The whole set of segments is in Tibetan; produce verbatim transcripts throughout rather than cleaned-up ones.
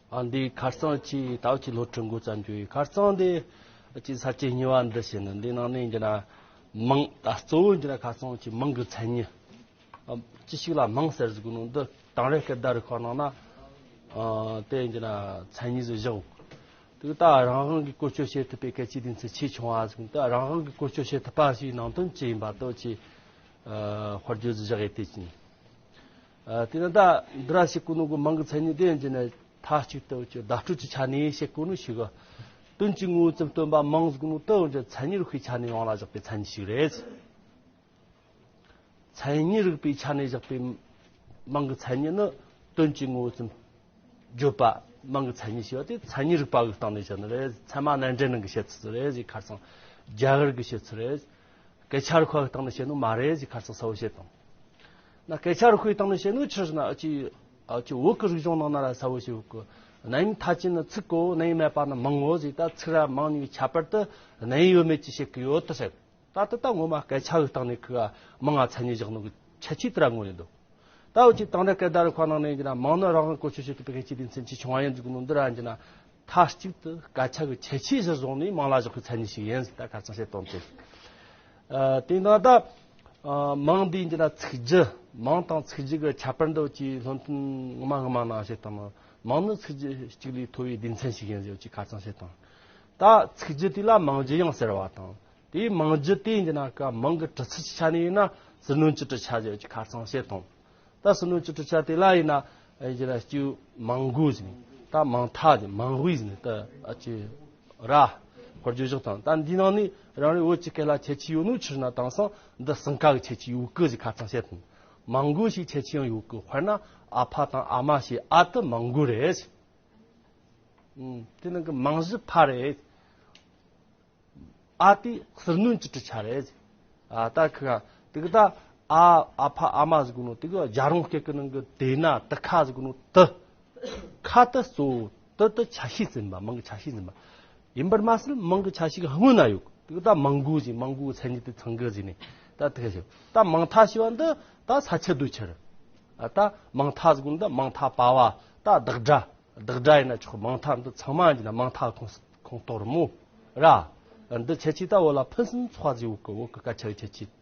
ཨ། འདི་ཁ་རྩང་ཅིག་ད་ཅིག་སློབ་ཁྲིད་འགོ་བརྩམས་རྒྱུ་ཡིན། ཁ་རྩང་འདི་ཅིག་ས་བཅད་གཉིས་པ་འདི་བྱས་ནས། འདི་ནང་ནས་ཡིན་ན་མིང་ད་གཙོ་བོ་ཡིན་ན་ཁ་རྩང་ཅིག་མིང་གི་མཚན་ཉིད། ཨ། ཅི་ཞིག་ལ་མིང་ཟེར་ཟེར་གོ་ནོ་འདི་དེང་རབས་སྐད་བརྡ་རིག་པ་ནང་ན། ཨ། དེ་ཡིན་ན་མཚན་ཉིད་ཟིག་བཞག་དེ་ད་རང་དབང་གིས་བཀོལ་སྤྱོད་བྱེད་ཐུབ་པའི་སྐད་ཆའི་སྡེ་ཚན་ཆེས་ཆུང་བ་ཟིག་ད་རང་དབང་གིས་བཀོལ་སྤྱོད་བྱེད་ཐུབ་པ་ཞིག་ནང་དོན་ཅི་ཡིན་པ་དེ་ཅིག་ཨ། དཔེར་བརྗོད་ཟིག་བཞག་ཡོད་དེ་ཅི། ཨ། དེ་ནི་ད་འདི་ར་ཞིག་གོ་ནོ་གི་མིང་གི་མཚན་ཉིད་དེ་ཡིན་ན་མཐའ་གཅིག་ཏུ་ཅིག་བརྡ་སྤྲོད་ཀྱི་ཆ་ནས་བཤད་གོ་ནོ་ཞིག་དོན་གྱི་ངོ་བོ་ཙམ་སྟོན་པ་མིང་ཟེར་གོ་ནོ་དེ་ཡིན་ན་མཚན་ཉིད་རིག་པའི་ཆ་ནས་མིང་ལ་བཞག་པའི་མཚན་ཉིད་ཞིག་རེད། མཚན་ཉིད་རིག་པའི་ཆ་ནས་བཞག་པའི་མིང་གི་མཚན་ཉིད་ནི་དོན་གྱི་ངོ་བོ་ཙམ་བརྗོད་པ་མིང་གི་མཚན་ཉིད་ཞེས་པ་དེ་མཚན་ཉིད་རིག་པ་གི་སྟེང་ནས་བཤད་ནི་རེད། ཚད་མ་རྣལ་འབྱོར་ནང་གི་བཤད་ཚུལ་རེད་ཟེར། ཁ་རྩང་རྒྱ་གར་གི་བཤད་ཚུལ་རེད། སྐད་ཆ་རིག་པ་གི་སྟེང་ནས་བཤད་ནོ་མ་རེད་ཟེར། ཁ་རྩང་གསལ་བོ་བཤད་དང་། ན་སྐད་ཆ་རིག་པའི་སྟེང་ནས་བཤད་ནོ་ཆི་ཟེར་ན། ཨ་ཅིག་ཨ་ཅིག་བོད་གི་རིག་གཞུང་ནང་ན་ར་གསལ་བོ་བཤད་གི། རྣམ་དབྱེ་མཐའ་ཅན་ནི་ཚིག་གོ། རྣམ་དབྱེ་མེད་པ་ནི་མིང་ངོ་ཟེར། ད་ཚིག་ར་མིང་གཉིས་ཁྱད་པར་དུ་རྣམ་དབྱེ་ཡོད་མེད་ཅིག་བཤད་གི་ཡོད་དོ་ཟེར། ད་ལྟ་ད་ངོ་མ་སྐད་ཆ་གི་སྟེང་ནས་ཁོ་མིང་ང་མཚན་ཉིད་བཞག་ནོ་གི་ཁྱད་ཆོས་དེ་ར་མངོན་ཡོད་དོ། ད་འུ་ཅིག་དེང་རབས་སྐད་བརྡ་རིག་པ་ནང་ནས་ཡིན་ན་མིང་ནི་རང་དབང་བཀོལ་སྤྱོད་བྱེད་ཐུབ་པའི་སྐད་ཆའི་སྡེ་ཚན་ཆེས་ཆུང་བ་ཡིན་ཟེར་གོ་ནོ་འདི་ར་ཡིན་ན། མཐའ་གཅིག་ཏུ་སྐད་ཆ་གི་ཁྱད་ཆོས་གཞིར་བཟུང་ནས་མིང་ལ་བཞག་པའི་མཚན་ཉིད་ཞིག་ཡིན་ཟེར་ད་ཁ་རྩང་བཤད་དོན་དེ། ཨ། དེ་ནང་ད་ཨ་མིང་འདི་ཡིན་ན་ཚིག་རྒྱུ། མིང་དང་ཚིག་རྒྱུ་གི་ཁྱད་པར་འདི་འུ་ཅིག་སློབ་ཚན་སྔ་མ་སྔ་མ་ནང་བཤད་དང་། མིང་ནི་ཚིག་རྒྱུ་གཅིག་ལས་མཐོ་བའི་སྡེ་ཚན་ཞིག་ཡིན་ཟེར་འུ་ཅིག་ཁ་རྩང་བཤད་དང་། ད་ཚིག་རྒྱུ་དེ་ལ་མིང་རྒྱུ་ཡང་ཟེར་བ་དང་། དེའི་མིང་རྒྱུ་དེ་ཡིན་ན་ཀ་མིང་གི་གྲུབ་ཚུལ་གྱི་ཆ་ནས་ཡིན་ན་ཟུར་སྣོན་གྱི་གྲུབ་ཆ་ཟེར་གྱི་ཁ་རྩང་བཤད་དང་། ད་ཟུར་སྣོན་གྱི་གྲུབ་ཆ་དེ་ལ་ཡིན་ན་ཡིན་ན་སྐྱེ་བོ་མིང་མགོ་ཟེར་ནས། ད་མིང་མཐའ་ཟེར། མིང་དབུས་ཟེར་ནས། ད་ཨ་ཅེ་ར་དཔེར་བརྗོད་བཞག་དང་། ད་འདི་ནང་ནས་རང་རེ་བོད་ཀྱི་སྐད་ལ་ཁྱད་ཆོས་ཡོད་ནོ་ཆི་ཟེར་ན། དེང་སང་འདི་གསང་ཀ་གི་ཁྱད་ཆོས་ཡོད་གི་ཟེར་ཁ་རྩང་བཤད་དང་། མིང་མགོ་ཞེས་ཁྱད་ཆོས་ཡང་ཡོད་གི། དཔེར་ན་ཨ་ཕ་དང་ཨ་མ་ཞེས། ཨ་དེ་མིང་མགོ་རེད། ཨུམ། དེ་ནང་གི་མིང་གཞི་ཕ་རེད། ཨ་དེ་ཟུར་སྣོན་གྱི་གྲུབ་ཆ་རེད། ཨ། ད་ཁི་ག་དེ་གི་ད་ཨ་ཨ་ཕ་ཨ་མ་ཟེར་གོ་ནོ་དེ་གི་རྒྱལ་རོང་སྐད་ཀྱི་ནང་གི་དེ་ན་དེ་ཁ་ཟེར་གོ་ནོ་དེ། ཁ་དེ་གཙོ་བོ་དེ་དེ་ཆ་ཤས་ཟིན་པ། མིང་གི་ཆ་ཤས་ཟིན་པ་ཡིན་པར་མ་ཟད། མིང་གི་ཆ་ཤས་ཀྱི་སྔོན་ན་ཡོད་གི། དེ་གི་ད་མིང་མགོ་ཟེར། མིང་མགོ་གི་མཚན་ཉིད་དེ་ཚང་གི་ཟེར་ནས། ད་དེ་ག་ཞིག་ད་མིང་མཐའ་ཞེས་པ་འདི་ད་ས་ཆ་དེ་ཆེ་རེད། ཨ། ད་མིང་མཐའ་ཟེར་གོ་ནོ་ད་མིང་མཐའ་པ་བ་ད་བདག་སྒྲ། བདག་སྒྲ་ཡིན་ན་ཆོག་མིང་མཐའ་འདི་ཚང་མ་ཡིན་ན་མིང་མཐའ་ཁོངས་ཁོངས་གཏོགས་རེད་མོ། ར། འདི་ཁྱད་ཆོས་ད་བོད་ལ་ཕུན་སུམ་ཚོགས་པ་ཟིག་ཡོད་གི། བོད་གི་སྐད་ཆ་གི་ཁྱད་ཆོས།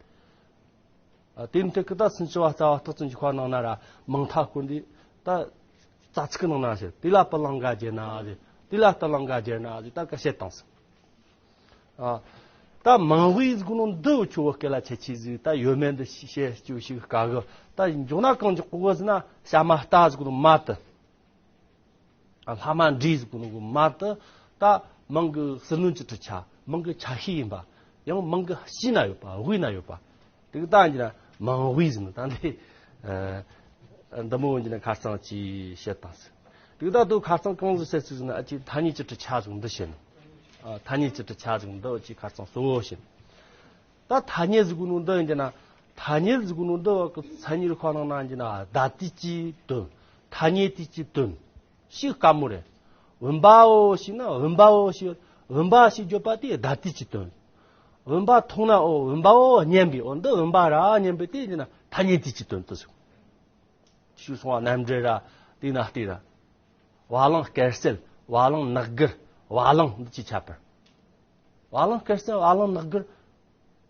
ཨ། དེ་འདི་གི་ད་སུམ་ཅུ་པ་རྩ་བ་རྟགས་ཙམ་གྱི་ཁ་ནང་ན་ར་མིང་མཐའ་སྐོར་འདི་ད་རྩ་ཚིག་གི་ནང་ན་ཟེར། དེ་ལ་སྤུ་ལངས་ག་བརྗོད་ན་ཟེར། དེ་ལ་སྟུ་ལངས་ག་བརྗོད་ན་ཟེར། ད་ག་བཤད་བཏང་ཟིག་ཨ། ད་མིང་དབུས་ཟེར་གོ་ནོ་འདི་འུ་ཆོ་བོད་སྐད་ལ་ཁྱད་ཆོས་ཟིག་ད་ཡོད་མེད་འདི་བཤད་རྒྱུ་ཞིག་དཀའ་གི། ད་མགྱོགས་ན་གང་མགྱོགས་གོ་གི་ཟེར་ན། ཤ་མ་སྟ་ཟེར་གོ་ནོ་མ་དེ། ཨ། ལྷ་མ་འདྲེ་ཟེར་གོ་ནོ་གི་མ་དེ་ད་མིང་གི་ཟུར་སྣོན་གྱི་གྲུབ་ཆ། མིང་གི་ཆ་ཤས་ཡིན་པ། ཡང་མིང་གི་ཕྱི་ན་ཡོད་པ། དབུས་ན་ཡོད་པ། དེ་གི་ད་ཡིན་ན་མིང་དབུས་ཟེར་ནི། ད་འདི་ཨ་འདི་མོ་ཡིན་ན་ཁ་རྩང་ཅིག་བཤད་བཏང་ཟིག་དེ་གི་ད་དུ་ཁ་རྩང་གང་ཟིག་བཤད་ཟིག་ཟེར་ན། ཨ་ཅིག་ཐ་སྙད་ཀྱི་གྲུབ་ཆ་ཟིག་འདི་བཤད་ནི། ཨ། ཐ་སྙད་ཀྱི་གྲུབ་ཆ་ཟིག་འདི་ཅིག་ཁ་རྩང་གཙོ་བོ་བཤད་ནི། ད་ཐ་སྙད་ཟེར་གོ་ནོ་འདི་ཡིན་ན། ཐ་སྙད་ཟེར་གོ་ནོ་འདི་བ་གི་མཚན་ཉིད་རིག་པ་ནང་ན་ཡིན་ན་བརྡ་དུས་ཀྱི་དོན། ཐ་སྙད་དུས་ཀྱི་དོན། ཞིག་དཀའ་མོ་རེད། བུམ་པའོ་ཞེས་ན། བུམ་པའོ་ཞེས། བུམ་པ་ཞེས་བརྗོད་པ་དེ་བརྡ་དུས་ཀྱི་དོན། བུམ་པ་མཐོང་ན་འོ། བུམ་པའོ་སྙམ་པའི་འོ། འདི་བུམ་པ་ར་སྙམ་པའི་དེ་ཡིན་ན་ཐ་སྙད་དུས་ཀྱི་དོན་དུ་ཟེར། ཞུས་སོང་བ། རྣམ་འགྲེལ་ར་དེ་ན་སྟེ་ར། བ་ལང་དཀར་གསལ། བ་ལང་ནག་གིར། བ་ལང་འདི་ཅིག་ཁྱད་པར། བ་ལང་དཀར་གསལ། བ་ལང་ནག་གིར།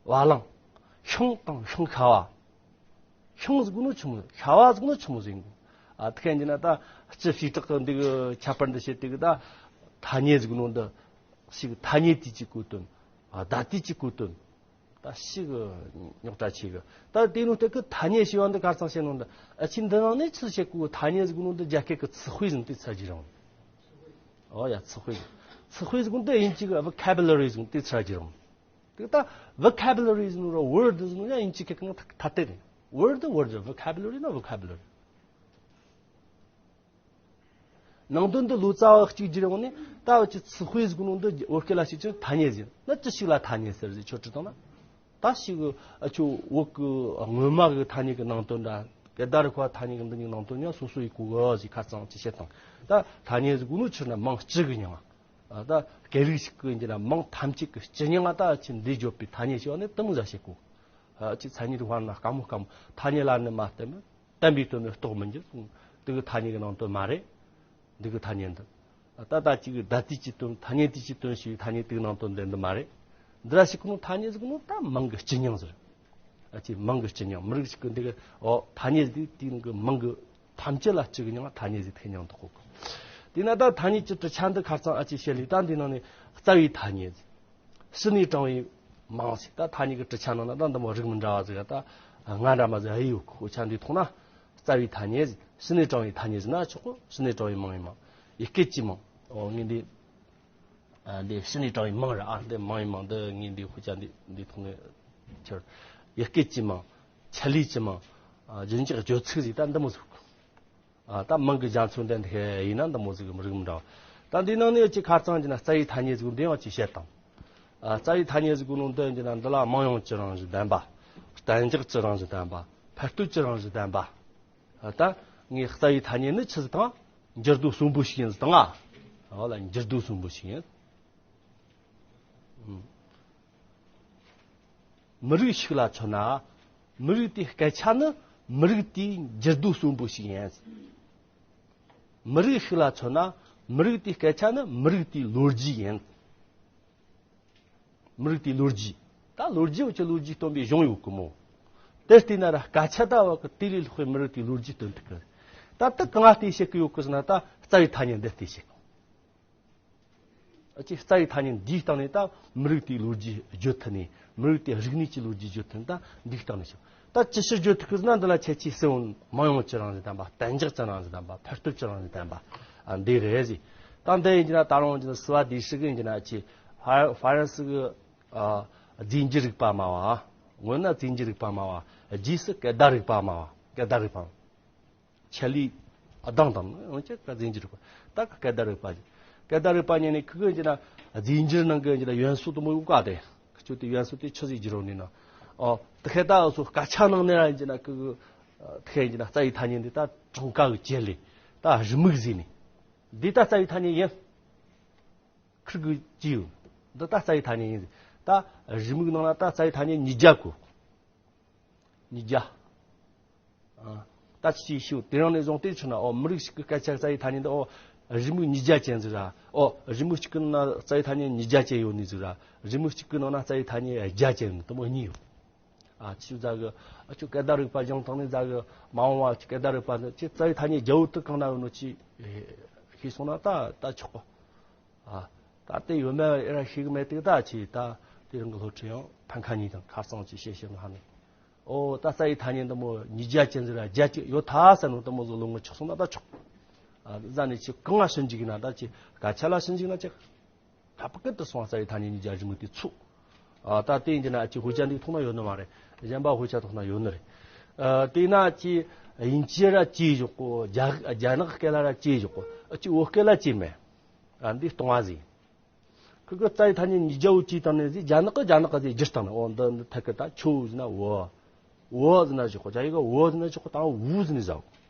བ་ལང་། ཤིང་དང་ཤིང་ཤ་བ། ཤིང་ཟེར་གོ་ནོ་ཆི་མོ། ཤ་བ་ཟེར་གོ་ནོ་ཆི་མོ་ཟིག་ཡིན་གོ། ཨ། དེ་ག་ཡིན་ན་ད་སྤྱི་བྱེ་བྲག་གི་འདི་གི་ཁྱད་པར་འདི་བཤད་དེ་གི་ད་ཐ་སྙད་ཟེར་གོ་ནོ་འདི་ཞིག་ཐ་སྙད་དུས་ཀྱི་གོ་དོན། ཨ། བརྡ་དུས་ཀྱི་གོ་དོན། ད་ཞིག་རྙོག་དྲ་ཆེ་གི། ད་དེ་ནོ་དེ་གི་ཐ་སྙད་ཞེས་པ་འདི་ཁ་རྩང་བཤད་ནོ་འདི། ཨ་ཅིག་འདི་ནང་ནས་ཆི་བཤད་གོ། ཐ་སྙད་ཟེར་གོ་ནོ་འདི་རྒྱ་སྐད་གི་词汇ཟེར་ནོ་དེ་ཚར་གྱི་རང་། ཨོ་ཡ།词汇། 词汇ཟེར་གོ་ནོ་འདི་དབྱིན་ཇི་གི་vocabulary ཟེར་ནོ་དེ་ཚར་གྱི་རང་། དེ་ད་vocabulary ཟེར་ནོ་ར་word ཟེར་ནོ་ཡང་དབྱིན་ཇི་སྐད་ཀྱི་ནང་ཐ་དད་རེད། word word། vocabulary ན་vocabulary། ནང་དོན་འདི་ལོ་ཙཱ་བ་གཅིག་བསྒྱུར་ཡོང་ནས། ད་འུ་ཅི་词汇ཟེར་གོ་ནོ་འདི་བོད་སྐད་ལ་བྱས་ཙང་ཐ་སྙད་ཟེར་ན། ཅི་ཞིག་ལ་ཐ་སྙད་ཟེར་ཟེར་ཆོ་འདྲི་བཏང་ན། ད་ཞིག་འུ་ཆོ་བོད་ཀྱི་སྔོན་མ་གི་ཐ་སྙད་ཀྱི་ནང་དོན་འདྲ། སྐད་བརྡ་རིག་པ་ཐ་སྙད་ཀྱི་འདི་གཉིས་ནང་དོན་ཡང་སོ་སོ་ཡི་གོ་གི་ཟེར་ཁ་རྩང་ཅིག་བཤད་དང་། ད་ཐ་སྙད་ཟེར་གོ་ནོ་ཆི་ཟེར་ན་མིང་སྤྱི་གི་མིང་། ད་སྐད་རིགས་ཤིག་གི་ཡིན་ན་མིང་ཐམས་ཅད་ཀྱི་སྤྱི་མིང་ང་ད་ཅི་འདི་བརྗོད་པའི་ཐ་སྙད་ཞེས་པ་ནི་དེ་མོ་ཟིག་བཤད་གོ། ཨ་ཅིག་མཚན་ཉིད་དབང་ན་དཀའ་མོ་དཀའ་མོ། ཐ་སྙད་ལ་ནི་མ་བརྟེན་པར། བརྟེན་པའི་དོན་ནི་རྟོགས་མི་འགྱུར། དེ་གི་ཐ་སྙད་ཀྱི་ནང་དོན་མ་རེད། འདི་གི་ཐ་སྙད་འདི། ད་ལྟ་གཅིག་གི་ད་ལྟའི་ཀྱི་དོན་ཐ་སྙད་དེ་ཀྱི་དོན་ཞེས་པའི་ཐ་སྙད་དེའི་ནང་དོན་འདི་འདི་མ་རེད། འདི་ར་ཞིག་གི་ནང་ཐ་སྙད་ཟིག་ནང་ད་མིང་གི་སྤྱི་མྱིང་ཟེར། ཨ་ཅེ་མིང་གི་སྤྱི་མྱིང་མི་རིགས་ཤིག་གི་འདི་གི་འོ་ཐ་སྙད་ཟིག་དེའི་ནང་གི་མིང་གི་ཐམས་ཅད་ལ་སྤྱི་གི་མྱིང་ཐ་སྙད་ཟིག་ཐེ་མྱིང་དུ་གོ་གི། དེས་ན་ད་ཐ་སྙད་ཀྱི་གྲུབ་ཆ་འདི་ཁ་རྩང་ཨ་ཅེ་བཤད་ལས་ད་འདི་ནང་ནས་རྩ་བའི་ཐ་སྙད་ཟིག་ཕྱི་ནས་དྲངས་པའི་མིང་ཟིག་ད་ཐ་སྙད་ཀྱི་གྲུབ་ཆ་ནང་ན་ད་འདི་མོ་རིགས་མི་འདྲ་བ་ཟིག་ད་ང་འདྲ་མ་ཟིག་ཨེ་ཡོད་གི། འོ་ཆ་འདི་མཐོང་ན་རྩ་བའི་ཐ་སྙད་ཟིག་ཕྱི་ནས་དྲངས་པའི་ཐ་སྙད་ཟིག་ན་ཆོག་གི། ཕྱི་ནས་དྲངས་པའི་མིང་ཡིན་མིན། ཡི་གེ་གི་མིང་། འོ་ངས་འདི། ཨ་འདི་ཕྱི་ནས་དྲངས་པའི་མིང་རེད། ཨ་འདི་མིང་ཡིན་མིན་འདི་ངས་འདི་ཤོག་བྱ་འདི་འདི་ཐོག་ནས་ཁྱེར། ཡི་གེ་གི་མིང་། ཆེད་ལས་ཀྱི་མིང་། ཨ་རྒྱུན་འཇུག་བརྗོད་ཚིག་ཟིག་ད་འདི་མོ་ཟིག་ཨ་ད་མིང་གི་རྒྱ་མཚོ་འདི་འདི་ཡིན་ན་འདི་མོ་ཟིག་གི་མི་རིགས་མི་འདྲ་བ། ད་འདི་ནང་ནས་ཅིག་ཁ་རྩང་གྱི་ན་རྩ་བའི་ཐ་སྙད་ཟིག་འདི་ཡང་ཅིག་བཤད་དང་། ཨ་རྩ་བའི་ཐ་སྙད་ཟིག་གི་ནང་འདི་ཡིན་གྱི་ན་འདི་ལ་མིང་ཡོང་གི་རང་བཞིན་ལྡན་པ། གཏན་འཇགས་ཀྱི་རང་བཞིན་ལྡན་པ། འཕར་སྟོན་གྱི་རང་བཞིན་ལྡན་པ། ད་ངས་རྩ་བའི་ཐ་སྙད་ནི་ཆི་ཟིག་དང་འགྱུར་རྡོ་གསོན་པོ་ཞིག་ཡིན་ཟིག་དང་ཨ། འོ་ལ་འགྱུར་རྡོ་གསོན་པོ་ཞིག་ཡིན། མི་རིགས་ཤིག་ལ་མཚོན་ན་མི་རིགས་དེའི་སྐད་ཆ་ནི་མི་རིགས་དེའི་འགྱུར་རྡོ་གསོན་པོ་ཞིག་ཡིན། མི་རིགས་ཤིག་ལ་མཚོན་ན་མི་རིགས་དེའི་སྐད་ཆ་ནི་མི་རིགས་དེའི་ལོ་རྒྱུས་ཡིན། མི་རིགས་དེའི་ལོ་རྒྱུས། ད་ལོ་རྒྱུས་བ་ཀྱི་ལོ་རྒྱུས་སྟོན་པའི་གཞུང་ཡོད་གི་མོ། དེ་བལྟས་ན་ར་སྐད་ཆ་ད་བ་གི་དེ་ལས་ལྷག་པའི་མི་རིགས་དེའི་ལོ་རྒྱུས་སྟོན་ཐུབ་གི། ད་དེ་གང་ལ་བལྟས་བཤད་གི་ཡོད་གི་ཟེར་ན་ད་རྩ་བའི་ཐ་སྙད་འདི་བལྟས་བཤད་གི། ཨ་ཅེ་རྩ་བའི་ཐ་སྙད་འདིའི་སྟེང་ནས་ད་མི་རིགས་དེའི་ལོ་རྒྱུས་བརྗོད་ཐུབ་ནས་མི་རིགས་དེའི་རིག་གནས་ཀྱི་ལོ་རྒྱུས་བརྗོད་ཐུབ་ནས་ད་འདིའི་སྟེང་ནས་བཤད། ད་ཅི་ཕྱིར་བརྗོད་ཐུབ་གི་ཟེར་ན་འདི་ལ་ཁྱད་ཆོས་གསལ་བོ་མིང་ཡོང་གི་རང་བཞིན་ལྡན་པ། གཏན་འཇགས་ཀྱི་རང་བཞིན་ལྡན་པ། འཕར་སྟོན་གྱི་རང་བཞིན་ལྡན་པ། ཨ་འདི་རེད་ཟེར། ད་འདི་ཡིན་གྱི་ན་ད་རུང་གྱི་ན་སི་བ་དེ་ཧྲི་གི་ཡིན་གྱི་ན་ཨ་ཅེ་ཧྥ་ཧྥ་རན་སི་གི་ཨ་རྫས་འགྱུར་རིག་པ་སྨྲ་བ། སྔོན་ན་རྫས་འགྱུར་རིག་པ་སྨྲ་བ། རྗེས་སུ་སྐད་བརྡ་རིག་པ་སྨྲ་བ། སྐད་བརྡ་རིག་པ། ཆེད་ལས་གདངས་དང་ཡང་ཅིག་ག་རྫས་འགྱུར་རིག་པ། ད་ག་སྐད་བརྡ་རིག་པ་ཟིག་སྐད་བརྡ་རིག་པ་ཉན་ནས་ཁི་གི་ཡིན་གྱི་ན་རྫས་འགྱུར་ནང་གི་ཡིན་གྱི་ན་ཡོན་སོ་དུ་མོ་ཡོད་ག་དེ། ཁི་ཆོ་དེ་ཡོན་སོ་དེ་ཆི་ཟིག་བསྒྱུར་རོ་ནི་ན། ཨོ་དེ་ཁེ་ད་སོ་སྐད་ཆ་ནང་ནས་ར་ཡིན་གྱི་ན་ཁི་གི་དེ་ཁེ་ཡིན་གྱི་ན་རྩ་བའི་ཐ་སྙད་འདི་ད་གྲངས་ཀ་གི་ཆེད་ལས་ད་རི་མིག་ཟིག་ནི། འདི་ད་རྩ་བའི་ཐ་སྙད་ཡིན། ཁིར་གི་ཅི་ཡོད། འདི་ད་རྩ་བའི་ཐ་སྙད་ཡིན་ཟིག་ད་རི་མིག་ནང་ལ་ད་རྩ་བའི་ཐ་སྙད་ཉིས་བརྒྱ་གོ་ཉིས་བརྒྱ། ཨ། ད་ཅི་ཞིག་དེ་རིང་ནས་བཟུང་སྟེ་ཆུ་ན་ཨོ་མི་རིགས་ཤིག་གི་སྐད་ཆ་རྩ་བའི་ཐ་སྙད་འདི་ཨོ་རི་མིག་ཉིས་བརྒྱ་ཅན་ཟིག་ར། ཨོ་རི་མིག་གཅིག་གི་ནང་ན་རྩ་བའི་ཐ་སྙད་ཉིས་བརྒྱ་ཅན་ཡོད་ནི་ཟིག་ར། རི་མིག་གཅིག་གི་ནང་ན་རྩ་བའི་ཐ་སྙད་བརྒྱ་ཅན་ཡོད་ནི་དུ་མོ་གཉིས་ཡོད། ཨ་ཆི་ཟ་གི་ཨ་ཆུ་སྐད་བརྡ་རིག་པ་སྦྱང་སྟངས་ནི་ཟ་གི་མ་འོངས་བ་ཆི་སྐད་བརྡ་རིག་པ་ནི་ཆི་རྩ་བའི་ཐ་སྙད་རྒྱ་བོད་དུ་གང་ན་ཡོད་ནོ་ཆི་ཤེས་སོང་ན་ད་ད་ཆོག་གོ་ཨ། ད་དེ་ཡོད་མེད་ཨེ་ར་ཤེས་གི་མེད་དེ་ད་ཆི་ད་དེ་རིང་གི་སློབ་ཁྲིད་ཡང་ཕན་ཁ་གཉིས་དང་ཁ་གཙང་ཅིག་བཤད་བཤད་ན་ཧ་ནི། ཨོ་ད་རྩ་བའི་ཐ་སྙད་འདི་མོ་ཉིས་བརྒྱ་ཅན་ཟིག་ར་བརྒྱ་ཅིག་ཡོད་ཐ་ས་ནོ་འདི་མོ་ཟིག་ལོ་ངོ་ཆགས་སོང་ན་ད་ཆོག་ཨ་ཟ་ནི་ཆི་གང་ང་ཤིན་འཇིག་ན་ད་ཆི་སྐད་ཆ་ལ་ཤིན་འཇིག་ན་ཆི་ཁ་པ་ཀི་ཏི་སོང་རྩ་བའི་ཐ་སྙད་ཉིས་བརྒྱ་རི་མོ་དེ་ཚུགས། ཨ་ད་དེ་ཡིན་གྱི་ན་ཨ་ཅི་ཧུ་ཅན་དེ་ཐོག་ན་ཡོད་ནི་མ་རེད། གཞན་པ་ཧུ་ཅན་ཐོག་ན་ཡོད་ནི་རེད། ཨ་དེ་ན་ཨ་ཅི་དབྱིན་ཇི་ར་ཅི་ཞོག་གོ་རྒྱ་རྒྱ་ནག་སྐད་ལ་ར་ཅི་ཞོག་གོ་ཨ་ཅི་བོད་སྐད་ལ་ཅི་མེད། ཨ་འདི་སྟོང་བ་ཟིག་ཁི་ཁི་རྩ་བའི་ཐ་སྙད་ཉིས་བརྒྱ་བོ་ཅི་བཏང་ནས་ཟིག་རྒྱ་ནག་གི་རྒྱ་ནག་གི་ཟིག་བསྒྱུར་བཏང་ནས་ཨོ་འདི་འདི་ཐད་ཀི་ད་ཆོ་བོ་ཟིག་ན་བོ། བོ་ཟིག་ན་ཞོག་གོ་རྒྱ་ཡིག་གི་བོ་ཟིག་ན་ཞོག་གོ་ད་བུ་ཟིག་ནས་ཟ་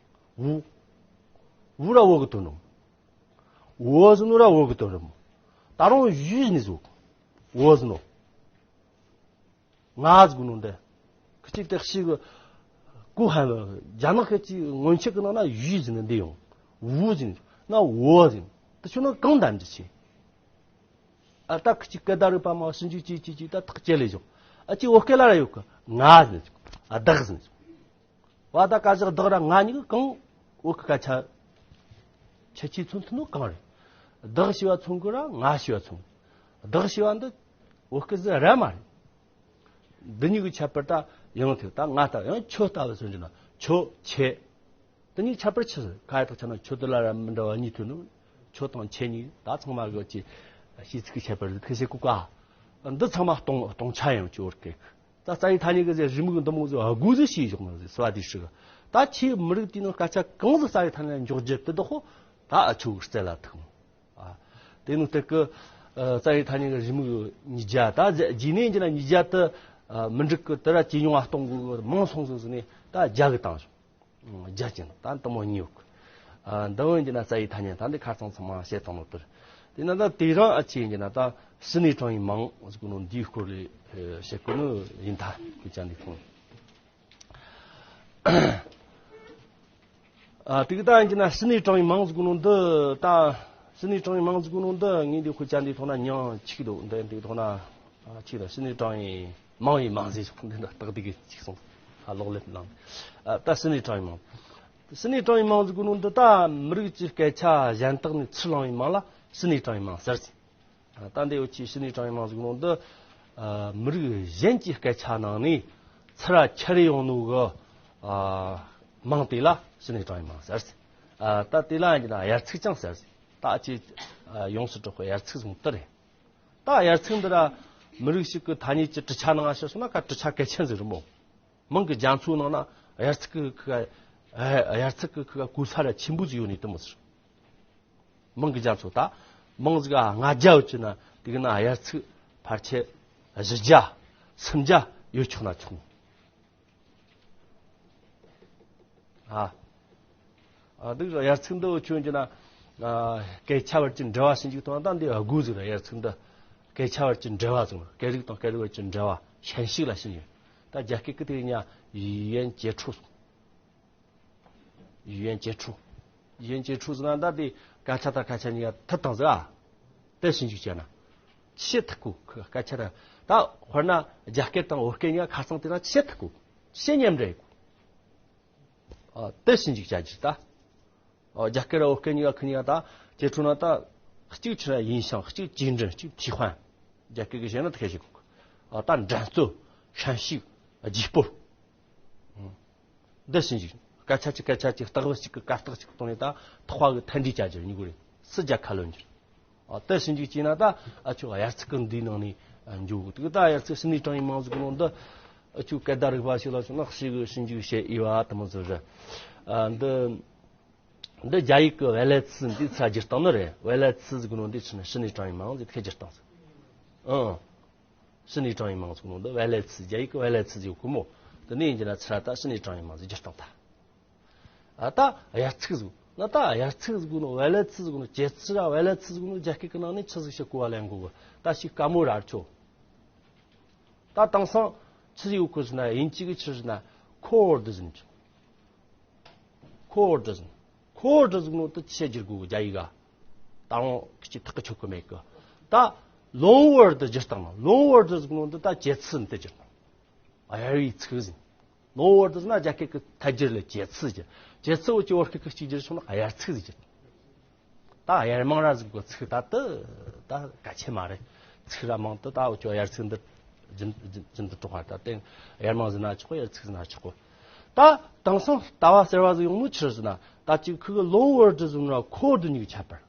བོ། བུ་ར་བོ་གི་དོན་ནོ། བོ་ཟེར་ནོ་ར་བོ་གི་དོན་རེད་མོ། ད་རུང་ཡུས་ནི་ཟུག་བོ་ཟེར་ནོ། ང་ཟེར་གོ་ནོ་འདི། ཁི་ཅིག་དེ་ཤི་གི་གོ་ཧ་ལ་རྒྱ་ནག་ཁི་ཅིག་སྔོན་ཆད་གི་ནང་ན་ཡུས་ཟེར་ནི་འདི་ཡོང་། བོ་ཟེར་ནི་ན་བོ་ཟེར་ནི་དེ་ཆོ་ན་གང་འདྲ་འདྲ་ཆེ། ཨ་ད་ཁི་ཅིག་སྐད་བརྡ་རིག་པ་མ་ཞིབ་འཇུག་ཅིག་ཅིག་ཅིག་ད་ཐག་བཅད་ལས་བྱུང་། ཨ་ཅིག་བོད་སྐད་ལ་ར་ཡོད་གི་ང་ཟེར་ནི་ཟུག་ཨ་བདག་ཟེར་ནི་ཟུག་བ་ད་ཀ་བཞག་བདག་ར་ང་གཉིས་ཀྱི་གང་བོད་ཀྱི་སྐད་ཆ་ཁྱད་ཆོས་མཚོན་ཐུབ་ནོ་གང་རེད། བདག་ཞེས་པ་མཚོན་གི་ར་ང་ཞེས་པ་མཚོན། བདག་ཞེས་པ་འདི་བོད་སྐད་ཟིག་ར་མ་རེད། འདི་གཉིས་ཀྱི་ཁྱད་པར་ད་ཡང་ཐུབ་ད་ང་ལྟ་ཡང་ཁྱོད་ལྟ་བུ་མཚོན་གྱི་ན་ཁྱོད་ཁྱེད། འདི་གཉིས་ཁྱད་པར་ཆི་ཟེར་ཁ་ཡ་ཐག་ཆ་ན་ཁྱོད་དུ་ལ་ར་མི་འདྲ་བ་གཉིས་ཐུབ་ནོ། ཁྱོད་དང་ཁྱེད་གཉིས་ད་ཚང་མ་གི་ཅི་ཤེས་ཚིག་གི་ཁྱད་པར་ཐུག་ཤེས་གོ་ཀ་འདི་ཚང་མ་སྟོང་སྟོང་ཆ་ཡང་ཅི་བོར་གེ། ད་རྩ་བའི་ཐ་སྙད་གི་ཟེར་རི་མོ་གི་འདི་མོ་ཟེར་དགོས་ཟེར་ཞེས་བཞག་ནོ་ཟེར་སི་བ་དེ་ཧྲི་གི། ད་ཁྱེད་མི་རིགས་དེའི་ནང་སྐད་ཆ་གང་ཟེར་རྩ་བའི་ཐ་སྙད་འཇོག་རྒྱུ་དེ་དག་ཧོ་ད་ཨ་ཆོ་གི་རྩལ་ལ་ཐུག་ནོ། ཨ་དེ་ནི་དེ་གི་རྩ་བའི་ཐ་སྙད་གི་རི་མོ་གི་ཉིས་བརྒྱ་ད་རྗེས་ནས་ཀྱི་ན་ཉིས་བརྒྱ་དུ་མི་འགྲིག་གི་དེ་ར་ཇེ་ཉུང་བ་གཏོང་དགོས་གི་མང་སོང་ཟེར་ཟེར་ནས་ད་བརྒྱ་གི་བཏང་བྱུང་། རྒྱ་ཅན་ད་འདི་མོ་གཉིས་ཡོད། ཨ་འདི་བོ་ཡིན་གྱི་ན་རྩ་བའི་ཐ་སྙད་ད་འདི་ཁ་ཚང་ཚང་མ་བཤད་བཏང་ནོ་དེར། དེ་ན་ད་དེ་རང་ཨ་ཅེ་ཡིན་གྱི་ན་ད་ཕྱི་ནས་དྲངས་པའི་མིང་ཟེར་གོ་ནོ་འདིའི་སྐོར་ལས་བཤད་གོ་ནོ་ཡིན་ད་ཁོས་ཅང་འདི་ཁོང་ ཨ་དེ་གི་ད་ཡིན་གྱི་ན་ཕྱི་ནས་དྲངས་པའི་མིང་ཟེར་གོ་ནོ་འདི། ད་ཕྱི་ནས་དྲངས་པའི་མིང་ཟེར་གོ་ནོ་འདི་ངས་འདི་དཔེ་ཆ་འདི་ཐོག་ན་མིང་གཅིག་འདུག་འདི་འདི་ཐོག་ན་ཨ་གཅིག་ད་ཕྱི་ནས་དྲངས་པའི་མིང་བའི་མིང་ཟེར་ཁོང་འདི་འདྲ་སྟག་སྡིག་གི་གཅིག་སོང་། ཨ་ལོག་ལེབ་ནང་ཨ་ད་ཕྱི་ནས་དྲངས་པའི་མིང་། ཕྱི་ནས་དྲངས་པའི་མིང་ཟེར་གོ་ནོ་འདི་ད་མི་རིགས་ཀྱི་སྐད་ཆ་གཞན་དག་ནས་ཚུར་བླངས་པའི་མིང་ལ་ཕྱི་ནས་དྲངས་པའི་མིང་ཟེར། ད་འདི་འུ་ཆོས་ཕྱི་ནས་དྲངས་པའི་མིང་ཟེར་གོ་ནོ་འདི། ཨ་མི་རིགས་གཞན་གྱི་སྐད་ཆ་ནང་ནས་ཚུར་ཁྱེར་ཡོང་ནོ་གི་ཨ་མིང་དེ་ལ་ཕྱི་ནས་དྲངས་པའི་མིང་ཟེར། ཨ་ད་དེ་ལ་ཡིན་ན་དབྱར་ཚིག་ཀྱང་ཟེར། ད་ཨ་ཆོས་ཨ་ཡོངས་སུ་གྲགས་པའི་དབྱར་ཚིག་ཟེར་དེ་རེད། ད་དབྱར་ཚིག་འདི་ར་མི་རིགས་ཤིག་གི་ཐ་སྙད་ཀྱི་གྲུབ་ཆ་ནང་ང་བཤད་སོང་ན་ཁ་གྲུབ་ཆ་གལ་ཆེན་ཟིག་རེད་མོ། མིང་གི་རྒྱ་མཚོའི་ནང་ན་དབྱར་ཚིག་གི་ཁུ་ཨ་དབྱར་ཚིག་གི་ཁུ་ག་གོ་ས་ར་ཆེན་པོ་ཟིག་ཡོད་ནི་དེ་མོ་ཟེར། མིང་གི་རྒྱ་མཚོ་ད། མིང་ཟིག་ལྔ་བརྒྱ་ཡོད་ཀྱི་ན་དེ་གི་ན་དབྱར་ཚིག་ཕལ་ཆེར་བཞི་བརྒྱ་སུམ་བརྒྱ་ཡོད་ཆོག་ན་ཆོག་ནོ། ཨ། ཨ་འདི་དབྱར་ཚིག་འདི་འུ་ཆོས་ཀྱི་ན། ཨ་སྐད་ཆ་བར་གྱི་འབྲེལ་བ་ཞིག་འཇུག་དང་ད་འདི་དགོས་ཟིག་རེད། དབྱར་ཚིག་འདི་སྐད་ཆ་བར་གྱི་འབྲེལ་བ་ཟེར། སྐད་རིགས་དང་སྐད་རིགས་བར་གྱི་འབྲེལ་བ་ཞན་ཞིག་ལ་ཞིག་ཡོད། ད་རྒྱ་སྐད་ཀྱི་དེ་ཉ་ཡུན་ཅེ་ཁྲུ། ཡུན་ཅེ་ཁྲུ། ཡུན་ཅེ་ཁྲུ་ཟེར་ན་ད་དེ་སྐད་ཆ་དང་སྐད་ཆ་གཉིས་ཀ་མཐུད་བཏང་ཟེར་ཨ། དེ་ཞིབ་འཇུག་བྱས་ན། ཆེས་མཐུད་གོ་སྐད་ཆ་དང་ད་དཔེར་ན་རྒྱ་སྐད་དང་བོད་སྐད་གཉིས་ཀ་ཁ་སང་དེ་ན་ཆེས་མཐུད་གོ་ཆེས་མཉམ་འདྲེས་གོ་ཨ་དེ་ཞིབ་འཇུག་བྱ་རྒྱུ་ད། ཨ་རྒྱ་སྐད་ར་བོད་སྐད་གཉིས་ཀ་ཁུ་གཉིས་ཀ་ད་ཅེ་ཁྲུ་ན་ད་གཅིག་ཆི་ར་ཡིན་ཞང་གཅིག་ཅིག་འདྲེན་གཅིག་ཐི་ཧོན། རྒྱ་སྐད་ཀྱི་བཤད་ན་ཐི་ཁ་ཞིག་གོ་ཨ་ད་འགྲན་རྩོད་ཧྲན་ཞིག་རྗེས་སྤོར། འདི་ཞིབ་འཇུག་སྐད་ཆ་གཅིག་སྐད་ཆ་གཅིག་རྟགས་བུ་གཅིག་གི་སྐད་རྟགས་གཅིག་གཏོང་ནས་ད་ཐག་པ་གི་མཐའ་འདྲི་བྱ་རྒྱུ་གཉིས་ཀོ་རེད། སུ་རྒྱལ་ཁ་ལོན་རྒྱུ། ཨ་དེ་ཞིབ་འཇུག་བྱས་ན་ད་ཨ་ཆོ་དབྱར་ཚིག་གི་འདིའི་ནང་ནས་འཇུག་དུས་ད་དབྱར་ཚིག་ཕྱི་ནས་དྲངས་པའི་མིང་ཟེར་གོ་ནོ་འདི་ཨ་ཆོ་སྐད་བརྡ་རིག་པ་ཞིག་ལ་སོང་ན་ཞིག་གི་ཞིབ་འཇུག་བྱེད་འོས་པ་དེ་མོ་ཟིག་རེད། ཨ་འདི་འདི་རྒྱ་ཡིག་གི་བེ་ལེ་ཚི་འདི་ཚ་སྒྱུར་སྟངས་ནི་རེད། བེ་ལེ་ཚི་ཟེར་གོ་ནོ་འདི་ཕྱི་ནས་ཕྱི་ནས་དྲངས་པའི་མིང་ཟེར་ཐེ་སྒྱུར་སྟངས་ཟེར། ཨང་། ཕྱི་ནས་དྲངས་པའི་མིང་ཟེར་གོ་ནོ་འདི་བེ་ལེ་ཚི། རྒྱ་ཡིག་གི་བེ་ལེ་ཚི་ཟེར་གོ་མོ། དེ་ནས་ཡིན་གྱི་ན་ཚི་ར་ད་ཕྱི་ནས་དྲངས་པའི་མིང་ཟེར་སྒྱུར་སྟངས་ད། ཨ་ད་དབྱར་ཚིག་ཟེར་ན་ད་དབྱར་ཚིག་ཟེར་གོ་ནོ་བེ་ལེ་ཚི་ཟེར་གོ་ནོ་ཅེ་ཚི་ར་བེ་ལེ་ཚི་ཟེར་གོ་ནོ་རྒྱ་སྐད་ཀྱི་ནང་ནས་ཆི་ཟིག་བཤད་གོ་བ་ལེན་གོ་གི་ད་ཞིག་དཀའ་མོ་ར་ཆོ། ད་དེང་སང་ཆི་ཟིག་ཡོད་གོ་ཟེར་ན་དབྱིན་ཇི་གི་ཆི་ཟེར་ན་ཁོ་ཝར་ཌི་ཟེར་ནི་ཆོ། ཁོ་ཝར་ཌི་ཟེར་ན། ཁོ་ཝར་ཌི་ཟེར་ནོ་དེ་ཆི་བསྒྱུར་དགོས་རྒྱ་ཡིག་ག་ད་རུང་ཁྱི་ཐག་གི་ཆོད་གི་མེད་གི་ད་ལོང་ཝར་ཌི་བསྒྱུར་སྟངས་ན། ལོང་ཝར་ཌི་ཟེར་ནོ་འདི་ད་ཅེ་ཚི་འདི་བསྒྱུར་ན། དབྱར་བའི་ཚིག་ཟེར། ལོང་ཝར་ཌི་ཟེར་ན་རྒྱ་སྐད་ཀྱི་ཐད་སྒྱུར་ལ་ཅེ་ཚི་བསྒྱུར། ཅེ་ཚི་འུ་ཅོ་བོད་སྐད་ཀྱི་གཅིག་བསྒྱུར་སོང་ན་དབྱར་ཚིག་ཟེར་བསྒྱུར། ད་དབྱར་མང་ར་ཟིག་གི་ཚིག་ད་དུ་ད་གལ་ཆེ་མ་རེད། ཚིག་ར་མང་དུ་ད་འུ་ཅོ་དབྱར་ཚིག་འདི་རྒྱུན་རྒྱུན་རྒྱུན་དུ་གྲོགས་པ་ད་དེ་དབྱར་མང་ཟེར་ན་ཆོག་གོ་དབྱར་ཚིག་ཟེར་ན་ཆོག་གོ་ད་དེང་སང་ལྟ་བ་གསར་བ་ཟིག་ཡོང་ནོ་ཆི་ཟེར་ན་ད་ཅིག་ཁུ་གི་ལོང་ཝར་ཌི་ཟེར་ན་ཁོ་ཝར་ཌི་གཉིས་ཀྱི་ཁྱད་པར།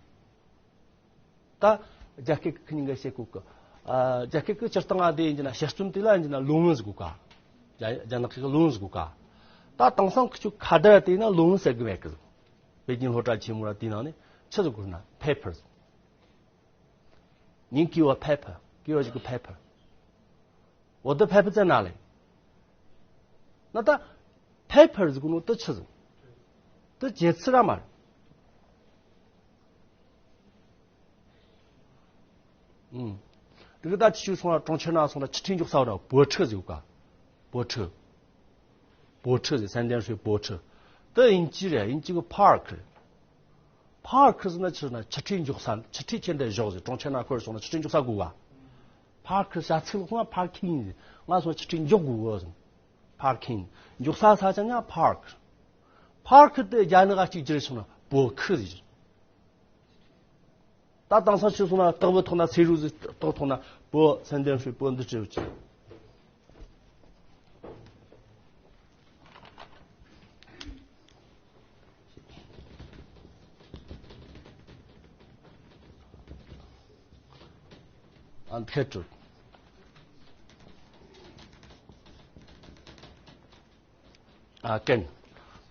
ད་རྒྱ་སྐད་ཀྱི་ཁུ་གཉིས་ཀ་བཤད་གོ་གི་ཨ་རྒྱ་སྐད་ཀྱི་སྤྱིར་བཏང་ཨ་དེ་ཡིན་གྱི་ན་བཤད་རྩོམ་དེ་ལ་ཡིན་གྱི་ན་ལོང་ཝར་ཌི་ཟེར་གོ་ག་རྒྱ་རྒྱ་ནག་གི་ལོང་ཝར་ཌི་ཟེར་གོ་ག་ད་དེང་སང་ཁུ་ཆོ་ཁ་བརྡ་དེ་ན་ལོང་ཝར་ཌི་ཟེར་གི་མེད་གི་པེ་ཅིན་སློབ་གྲྭ་ཆེན་མོ་ར་དེའི་ནང་ནས་ཆི་ཟིག་དགོས་ན་ཕེ་ཕར་ཟེར། ཉིན་ཀི་བ་ཕེ་ཕར། ཀི་བ་ཞིག་གི་ཕེ་ཕར། འོ་དེ་ཕེ་ཕར་ཙེ་ན་ལེ། ན་ད་ཕེ་ཕར་ཟེར་གོ་ནོ་དེ་ཆི་ཟིག་དེ་ཅེ་ཚི་ར་མ་རེད། ཨུམ། དེ་གི་ད་ཆི་ཆུ་སོང་ན་གྲོང་ཁྱེར་ན་སོང་ན་ཆི་ཁྲི་འཇོག་ས་བ་ར་པོ་ཁྲི་ཟེར་གོ་ག་པོ་ཁྲི། པོ་ཁྲི་ཟེར་སན་ཏན་ཧྲུའེ་པོ་ཁྲི། དེ་དབྱིན་ཇི་རེད། དབྱིན་ཇི་གི་ཕར་ཁི་རེད། ཕར་ཁི་ཟེར་ན་ཆི་ཟེར་ན་ཆི་ཁྲི་འཇོག་ས། ཆི་ཁྲི་ཁྱེར་འདི་བཞག་ཟེར། གྲོང་ཁྱེར་ན་ཁོར་སོང་ན་ཆི་ཁྲི་འཇོག་ས་དགོས་ག་ཕར་ཁི་ས་ཚིག་ལོག་ང་ཕར་ཁིན་ཟེར། ང་སོང་ཆི་ཁྲི་འཇོག་དགོས་གོ་ཟེར། ཕར་ཁིན། འཇོག་ས་ས་ཆ་ང་ཕར་ཁི། ཕར་ཁི་དེ་རྒྱ་ནག་ག་གཅིག་གྱུར་སོང་ན་པོ་ཁི་ཟེར། ད་དེང་སང་ཆུ་སོང་ན་སྟག་བུ་ཐོག་ན་ཚེ་རུ་ཟིག་ཏོག་ཐོག་ན་པོ་སན་ཏན་ཧྲུའེ་པོ་འདི་བྲིས་ཡོད་ཅིག་ཨ་མཁས་གྲུབ། ཨ་ཀན།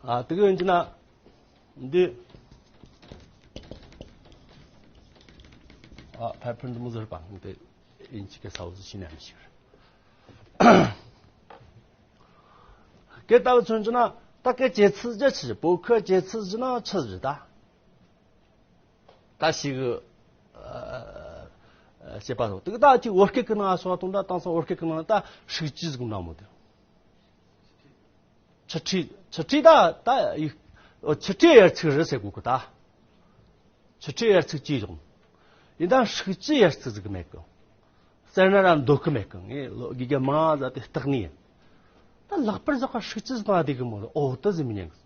ཨ་དེ་གི་ཡིན་གྱི་ན། འདི། ཨ་ཕར་ཕུན་དུ་མི་ཟོར་པ་འདི་ཡིན་གྱི་གེ་ས་འོ་ཟི་ཤི་ནམ་ཞིག་གེ་ལྟ་བུ་མཚོན་གྱི་ན་ད་གེ་ཅེ་ཚི་ཇ་ཆི་བོད་ཁུ་ཅེ་ཚི་ཇི་ན་ཆི་ཟི་ད། ད་ཞིག་ཨ་ཨ་བྱེད་པ་དང་། དེ་གི་ད་ཅིག་བོད་སྐད་ཀྱི་ནང་སོགས་དང་འདྲ་དེང་སང་བོད་སྐད་ཀྱི་ནང་ད་ཧྲིག་ཅི་ཟིག་འདྲ་མོ་དེ། ཆི་ཁྲི་ཆི་ཁྲི་ད་ད་ཡིག་ ཨོ་ཆུ་ཁྲིའི་དབྱར་ཚིག་རེད་ཟེར་གོ་གི་ད། ཆུ་ཁྲིའི་དབྱར་ཚིག་ཅིག་ཡོང་། ཡིན་ད་ཧྲུག་ཅུའི་དབྱར་ཚིག་ཟིག་མེད་གི། ཟེར་ན་ར་འདོད་གི་མེད་གི། ངས་ལོ་དགེ་རྒན་མང་ཟ་དེ་སྟག་ནི་ཡིན། ད་ལག་པར་ཟག་ག་ཧྲུག་ཅུ་ཟིག་བཏང་བསྡད་གི་མོ་རེད། ཨོ་ད་ཟིག་མི་ཉན་གི།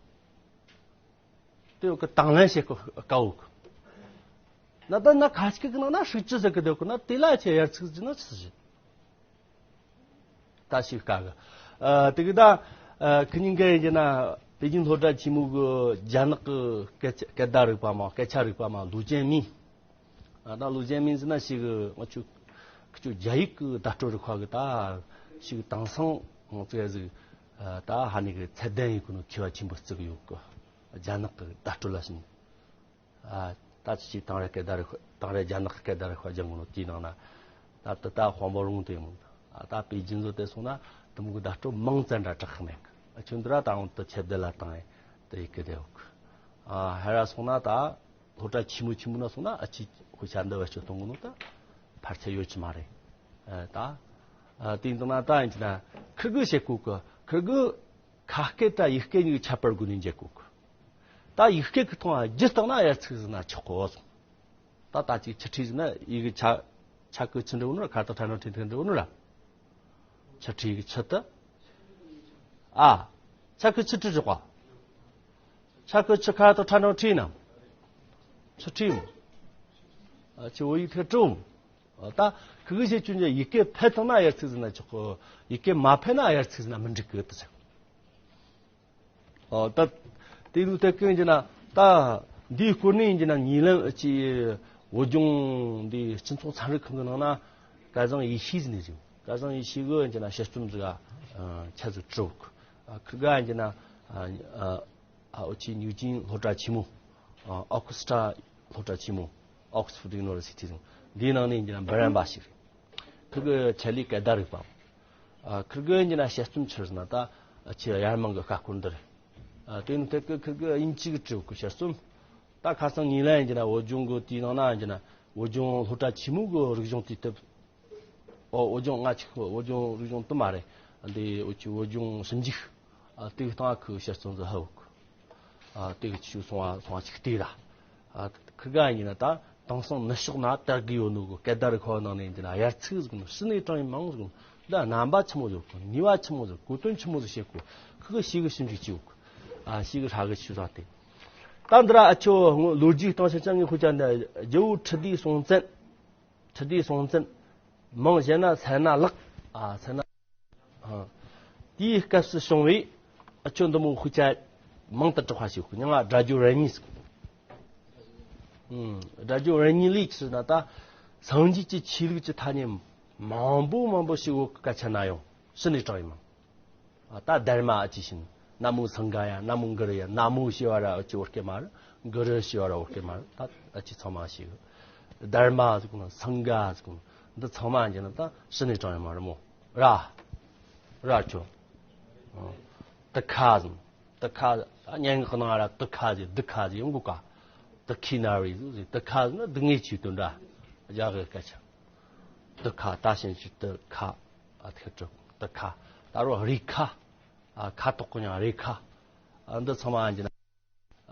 དེ་ཡོད་གི་དང་ལེན་བྱེད་གི་དཀའ་བོ་གི། ན་ད་ན་ཁ་ཅིག་གི་ནང་ན་ཧྲུག་ཅུ་ཟེར་གི་འདུག་གི་ན་དེ་ལ་ཆེ་དབྱར་ཚིག་ཟིག་ན་ཆི་ཟིག་ད་ཞིག་དཀའ་གི། ཨ་དེ་གི་ད་ཨ་ཁི་ཉིན་ག་ཡིན་གྱི་ན་པེ་ཅིན་སློབ་གྲྭ་ཆེན་མོ་གི་རྒྱ་ནག་གི་སྐད་ཆ་སྐད་བརྡ་རིག་པ་མ་སྐད་ཆ་རིག་པ་མ་ལུའུ་ཅན་མིན། ཨ་ད་ལུའུ་ཅན་མིན་ཟེར་ན་ཞིག་ང་ཆུ་ཁི་ཆུ་རྒྱ་ཡིག་གི་བརྡ་སྤྲོད་རིག་པ་གི་ད་ཞིག་དེང་སང་ང་ཚོ་ཟིག་ཨ་ད་ཧ་ནི་གི་ཚད་ལྡན་ཡིན་གི་ནོ་མཁས་པ་ཆེན་པོ་བརྩི་གི་ཡོད་གི། རྒྱ་ནག་གི་བརྡ་སྤྲོད་ལ་ཕྱིན། ཨ་ད་ཅི་ཅི་དང་རེ་སྐད་བརྡ་རེ་ཁོ་དང་རེ་རྒྱ་ནག་སྐད་བརྡ་རེ་ཁོ་སྦྱང་གི་ནོ་དེའི་ནང་ན། ད་ད་ད་དཔང་པོ་རུང་དེ་མོ། ཨ་ད་པེ་ཅིན་ཚོ་དེ་སོང་ན་དུ་མོ་གི་བརྡ་སྤྲོད་མང་ཙམ་འདྲ་དྲག་མེད་གི། ཨ་ཁྱོད་འདི་ར་ད་འོང་དུ་ཆེད་བསྡད་ལ་བཏང་ཡེ་དེ་ཡི་གི་དེ་འོག་ཨ་ཧེ་ར་སོང་ན་ད་སློབ་གྲྭ་ཆེན་མོ་ཆེན་མོ་ན་སོང་ན་ཨ་ཅི་དཔེ་ཆ་འདི་བེད་སྤྱོད་གཏོང་གི་ནོ་ད་ཕར་ཚད་ཡོད་ཀྱི་མ་རེད། ཨ་ད་ཨ་དེ་འདི་ན་ད་ཡིན་གྱི་ན་ཁིར་གི་བྱེད་གོ་གི་ཁིར་གི་ཁ་སྐད་དང་ཡིག་སྐད་གཉིས་ཁྱད་པར་དགོས་ནས་འཇལ་དགོས་གི། ད་ཡིག་སྐད་ཀྱི་ཐོག་ལ་རྒྱུ་བཏང་ན་དབྱར་ཚིག་ཟེར་ན་ཆོག་གོ། ད་ད་ཅིག་ཆུ་ཁྲི་ཟེར་ན་ཡི་གེ་ཆ་ཆ་གི་ཆུ་འདྲ་བོ་ནོ་ར་ཁ་དོག་ཁྲ་ནོ་ཁྲི་ཁྲི་འདྲ་བོ་ནོ་ར། ཆུ་ཁྲི་གི་ཆུ་ད། ཨ། ཆ་གི་ཆུ་ཁྲི་རེད་གོ། ཆ་གི་ཆུ་ཁ་དོག་ཁྲ་ནོ་ཁྲི་ན། ཆུ་ཁྲི་མོ། ཨ་ཆུ་བོ་ཡིག་ཐེ་ཀྲུ་མོ། ད་ཁི་གི་བྱེད་ཆུ་འཇལ་ཡི་གེ་ཕེ་བཏང་ན་དབྱར་ཚིག་ཟེར་ན་ཆོག་གོ། ཡི་གེ་མ་ཕེ་ན་དབྱར་ཚིག་ཟེར་ན་མི་འགྲིག་གི་དུ་ཟེར། ཨོ་ད་དེ་ལུགས་ཐད་ཀི་ཡིན་གྱི་ན་ད་འདིའི་སྐོར་ནས་ཡིན་གྱི་ན་ཉེ་ལམ་ཅི་བོད་ལྗོངས་འདི་སྤྱི་ཚོགས་ཚན་རིག་ཁང་གི་ནང་ན་སྐལ་བཟང་ཡེ་ཤེས་ཟེར་ནས་བྱུང་། སྐལ་བཟང་ཡེ་ཤེས་གི་ཡིན་གྱི་ན་དཔྱད་རྩོམ་ཟིག་ཨ་ཆ་ཟིག་བྲིས་ཁུ་ག་ཡིན་གྱི་ན་ཨ་འུ་ཆི་ཉིའུ་ཅིན་སློབ་གྲྭ་ཆེན་མོ། ཨ་ཨོ་ཁུ་སི་ཊ་སློབ་གྲྭ་ཆེན་མོ། ཨོག་སི་ཕོར་ཌི་ཡུ་ནི་ཝར་སི་ཊི་ཟེར། འདིའི་ནང་ནས་ཡིན་གྱི་ན་འབུམ་རམས་པ་ཞིག་རེད། ཁིར་གི་ཆེད་ལས་སྐད་བརྡ་རིག་པ། ཨ་ཁིར་གི་ཡིན་གྱི་ན་དཔྱད་རྩོམ་ཆི་ཟེར་ན་ད་ཨ་ཆེ་ཡར་མང་གི་ཁ་སྐོར་འདི་རེད། ཨ་དེ་ནི་དེ་གི་ཁིར་གི་དབྱིན་ཇི་གི་བྲིས་གི་དཔྱད་རྩོམ། ད་ཁ་སང་ཉིན་ལ་ཡིན་གྱི་ན་བོད་ལྗོངས་གི་དེའི་ནང་ན་ཡིན་གྱི་ན་བོད་ལྗོངས་སློབ་གྲྭ་ཆེན་མོ་གི་རིག་གཞུང་དུས་དེབ། ཨོ་བོད་ལྗོངས་ང་ཆིག་བོད་ལྗོངས་རིག་གཞུང་དུ་མ་རེད། འདི་འུ་ཆི་བོད་ལྗོངས་ཞིབ་འཇུག་ཨ་དེ་གི་སྟེང་ཁུ་དཔྱད་རྩོམ་ཟིག་ཧ་བུག་ཨ་དེ་གི་ཆུ་སོང་བ་སོང་བ་ཅིག་བལྟས་ར། ཨ་ཁིར་ག་ཡིན་ན་ད་དེང་སང་ནུབ་ཕྱོགས་ན་དར་གི་ཡོད་ནོ་གི་སྐད་བརྡ་རིག་པ་ནང་ནས་ཡིན་ན་དབྱར་ཚིག་ཟིག་ནོ་ཕྱི་ནས་དྲངས་ཡིན་མང་ཟིག་ནོ་འདི་རྣམ་པ་ཆི་མོ་ཟིག་གོ་ནུས་པ་ཆི་མོ་ཟིག་གོ་དོན་ཆི་མོ་ཟིག་བཤད་གོ་ཁིར་གི་ཤེས་གི་ཞིབ་འཇུག་བྱེད་གོ་ཨ་ཤེས་གི་ཧྲ་གི་ཆུ་ཟ་སྟེ། ད་འདི་ར་ཨ་ཆོ་ལོ་རྒྱུས་སྟེང་ཆ་ཆ་ངས་ཁོ་ཅག་འདི་རྒྱལ་པོ་ཁྲི་ལྡེའི་སྲོང་བཙན། ཁྲི་ལྡེའི་སྲོང་བཙན། མིང་གཞན་ན་སད་ན་ལགས། ཨ་སད་ན། ཨ་དེའི་སྐབས་སུ་བྱུང་བའི་ཨ་ཆོ་འདི་མོ་ཤུགས་ཆ་མང་དུ་གྲགས་པ་ཞིག་ཡོད་གི་མིང་ང་སྒྲ་སྒྱུར་རེ་གཉིས་ཟེར། ཨ་སྒྲ་སྒྱུར་རེ་གཉིས་ལས་ཆི་ཟེར་ན་ད་སངས་རྒྱས་ཀྱི་ཆོས་ལུགས་ཀྱི་ཐ་སྙད་མང་པོ་མང་པོ་ཞིག་ཡོད་གི་སྐད་ཆ་ན་ཡང་ཕྱི་ནས་དྲངས་ཡིན་མིན། ཨ་ད་དྷརྨ་ཨ་ཅི་ཤིན། ན་མོ་སངྒ་ཡ། ན་མོ་གུ་རུ་ཡ། ན་མོ་ཞེས་པ་ར་ཨ་ཅི་བོད་སྐད་མ་རེད། གུ་རུ་ཞེས་པ་ར་བོད་སྐད་མ་རེད། ད་ཨ་ཅི་ཚང་མ་ཞིག་དྷརྨ་ཟེར་གོ་ནོ། སངྒ་ཟེར་གོ་ནོ། འདི་ཚང་མ་ཡིན་ན་ད་ཕྱི་ནས་དྲངས་ཡོད་མ་རེད་མོ། ར། ར་ཆོ། ཨ་ཏི་ཁ་ཟེར། ཏི་ཁ། ཨ་སྙན་ངག་གི་ནང་ར་ཏི་ཁ་ཟེར་འདི་ཁ་ཟེར་ཡོང་གོ་ག་ཏི་ཁི་ན་རི་ཟེར། ཏི་ཁ་ཟེར་ན་སྡུག་བསྔལ་ཆེ་དོན་འདྲ། རྒྱ་གི་སྐད་ཆ། ཏི་ཁ་ད་ཕྱིན་ཅི་ཏི་ཁ། ཨ་ཐེ་ཏྲི་ཏི་ཁ། ད་རུང་རེ་ཁ། ཨ་ཁ་དོག་གི་མིང་རེ་ཁ། ཨ་འདི་ཚང་མ་ཡིན་གྱི་ན།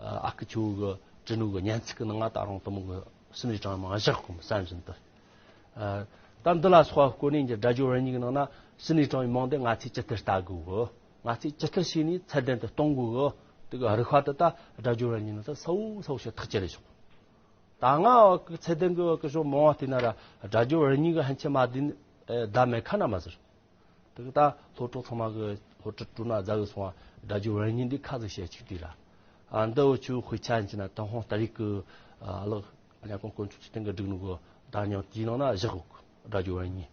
ཨ་ཨ་ཁུ་ཆོ་གི་དྲི་ནོ་གི་སྙན་ཚིག་གི་ནང་ང་ད་རུང་དུ་མོ་གི་ཕྱི་ནས་དྲངས་མ་བཞག་གོ་བསམ་བཞིན་དུ། ཨ་ད་འདི་ལ་སོགས་པ་བཀོད་ནས་ཀྱི་སྒྲ་སྦྱོར་རེ་གཉིས་ཀྱི་ནང་ན་ཕྱི་ནས་དྲངས་པའི་མིང་དེ་ང་ཚོས་ཇི་ལྟར་ལྟ་དགོས་གི། ང་ཚོས་ཇི་ལྟར་བྱས་ནས་ཚད་ལྡན་དུ་གཏོང་དགོས་གི། དེ་གི་རིགས་པ་དེ་ད་སྒྲ་སྦྱོར་རེ་གཉིས་ནང་ད་གསལ་བོ་གསལ་བོ་ཞིག་ཐག་བཅད་རེ་ཆོག་ད་ང་གི་ཚད་ལྡན་གི་གི་ཕྱོགས་མང་བ་བལྟས་ན་ར་སྒྲ་སྦྱོར་རེ་གཉིས་གི་ཕན་ཆད་མ་བསྡད་ནི་ཨེ་བསྡད་མེད་ཁ་ན་མ་ཟེར། དེ་གི་ད་སློབ་གྲོགས་ཚང་མ་གི་སློབ་ཁྲིད་སྤྲོ་ན་རྫ་གི་སོང་བ་སྒྲ་སྦྱོར་རེ་གཉིས་འདི་ཁ་ཟིག་བཤད་ཅིག་དུས་ར། ཨ་འདི་འུ་ཆོའི་དཔེ་ཆ་ཡིན་ན་ཏུན་ཧོང་ཏ་རིག་གི་ཨ་ལགས་ཉ་ཀོང་དཀོན་མཆོག་ཚེ་བརྟན་གི་བསྒྲིགས་ནོ་གི་བརྡ་རྙིང་དེའི་ནང་ན་བཞག་གོ་སྒྲ་སྦྱོར་རེ་གཉིས་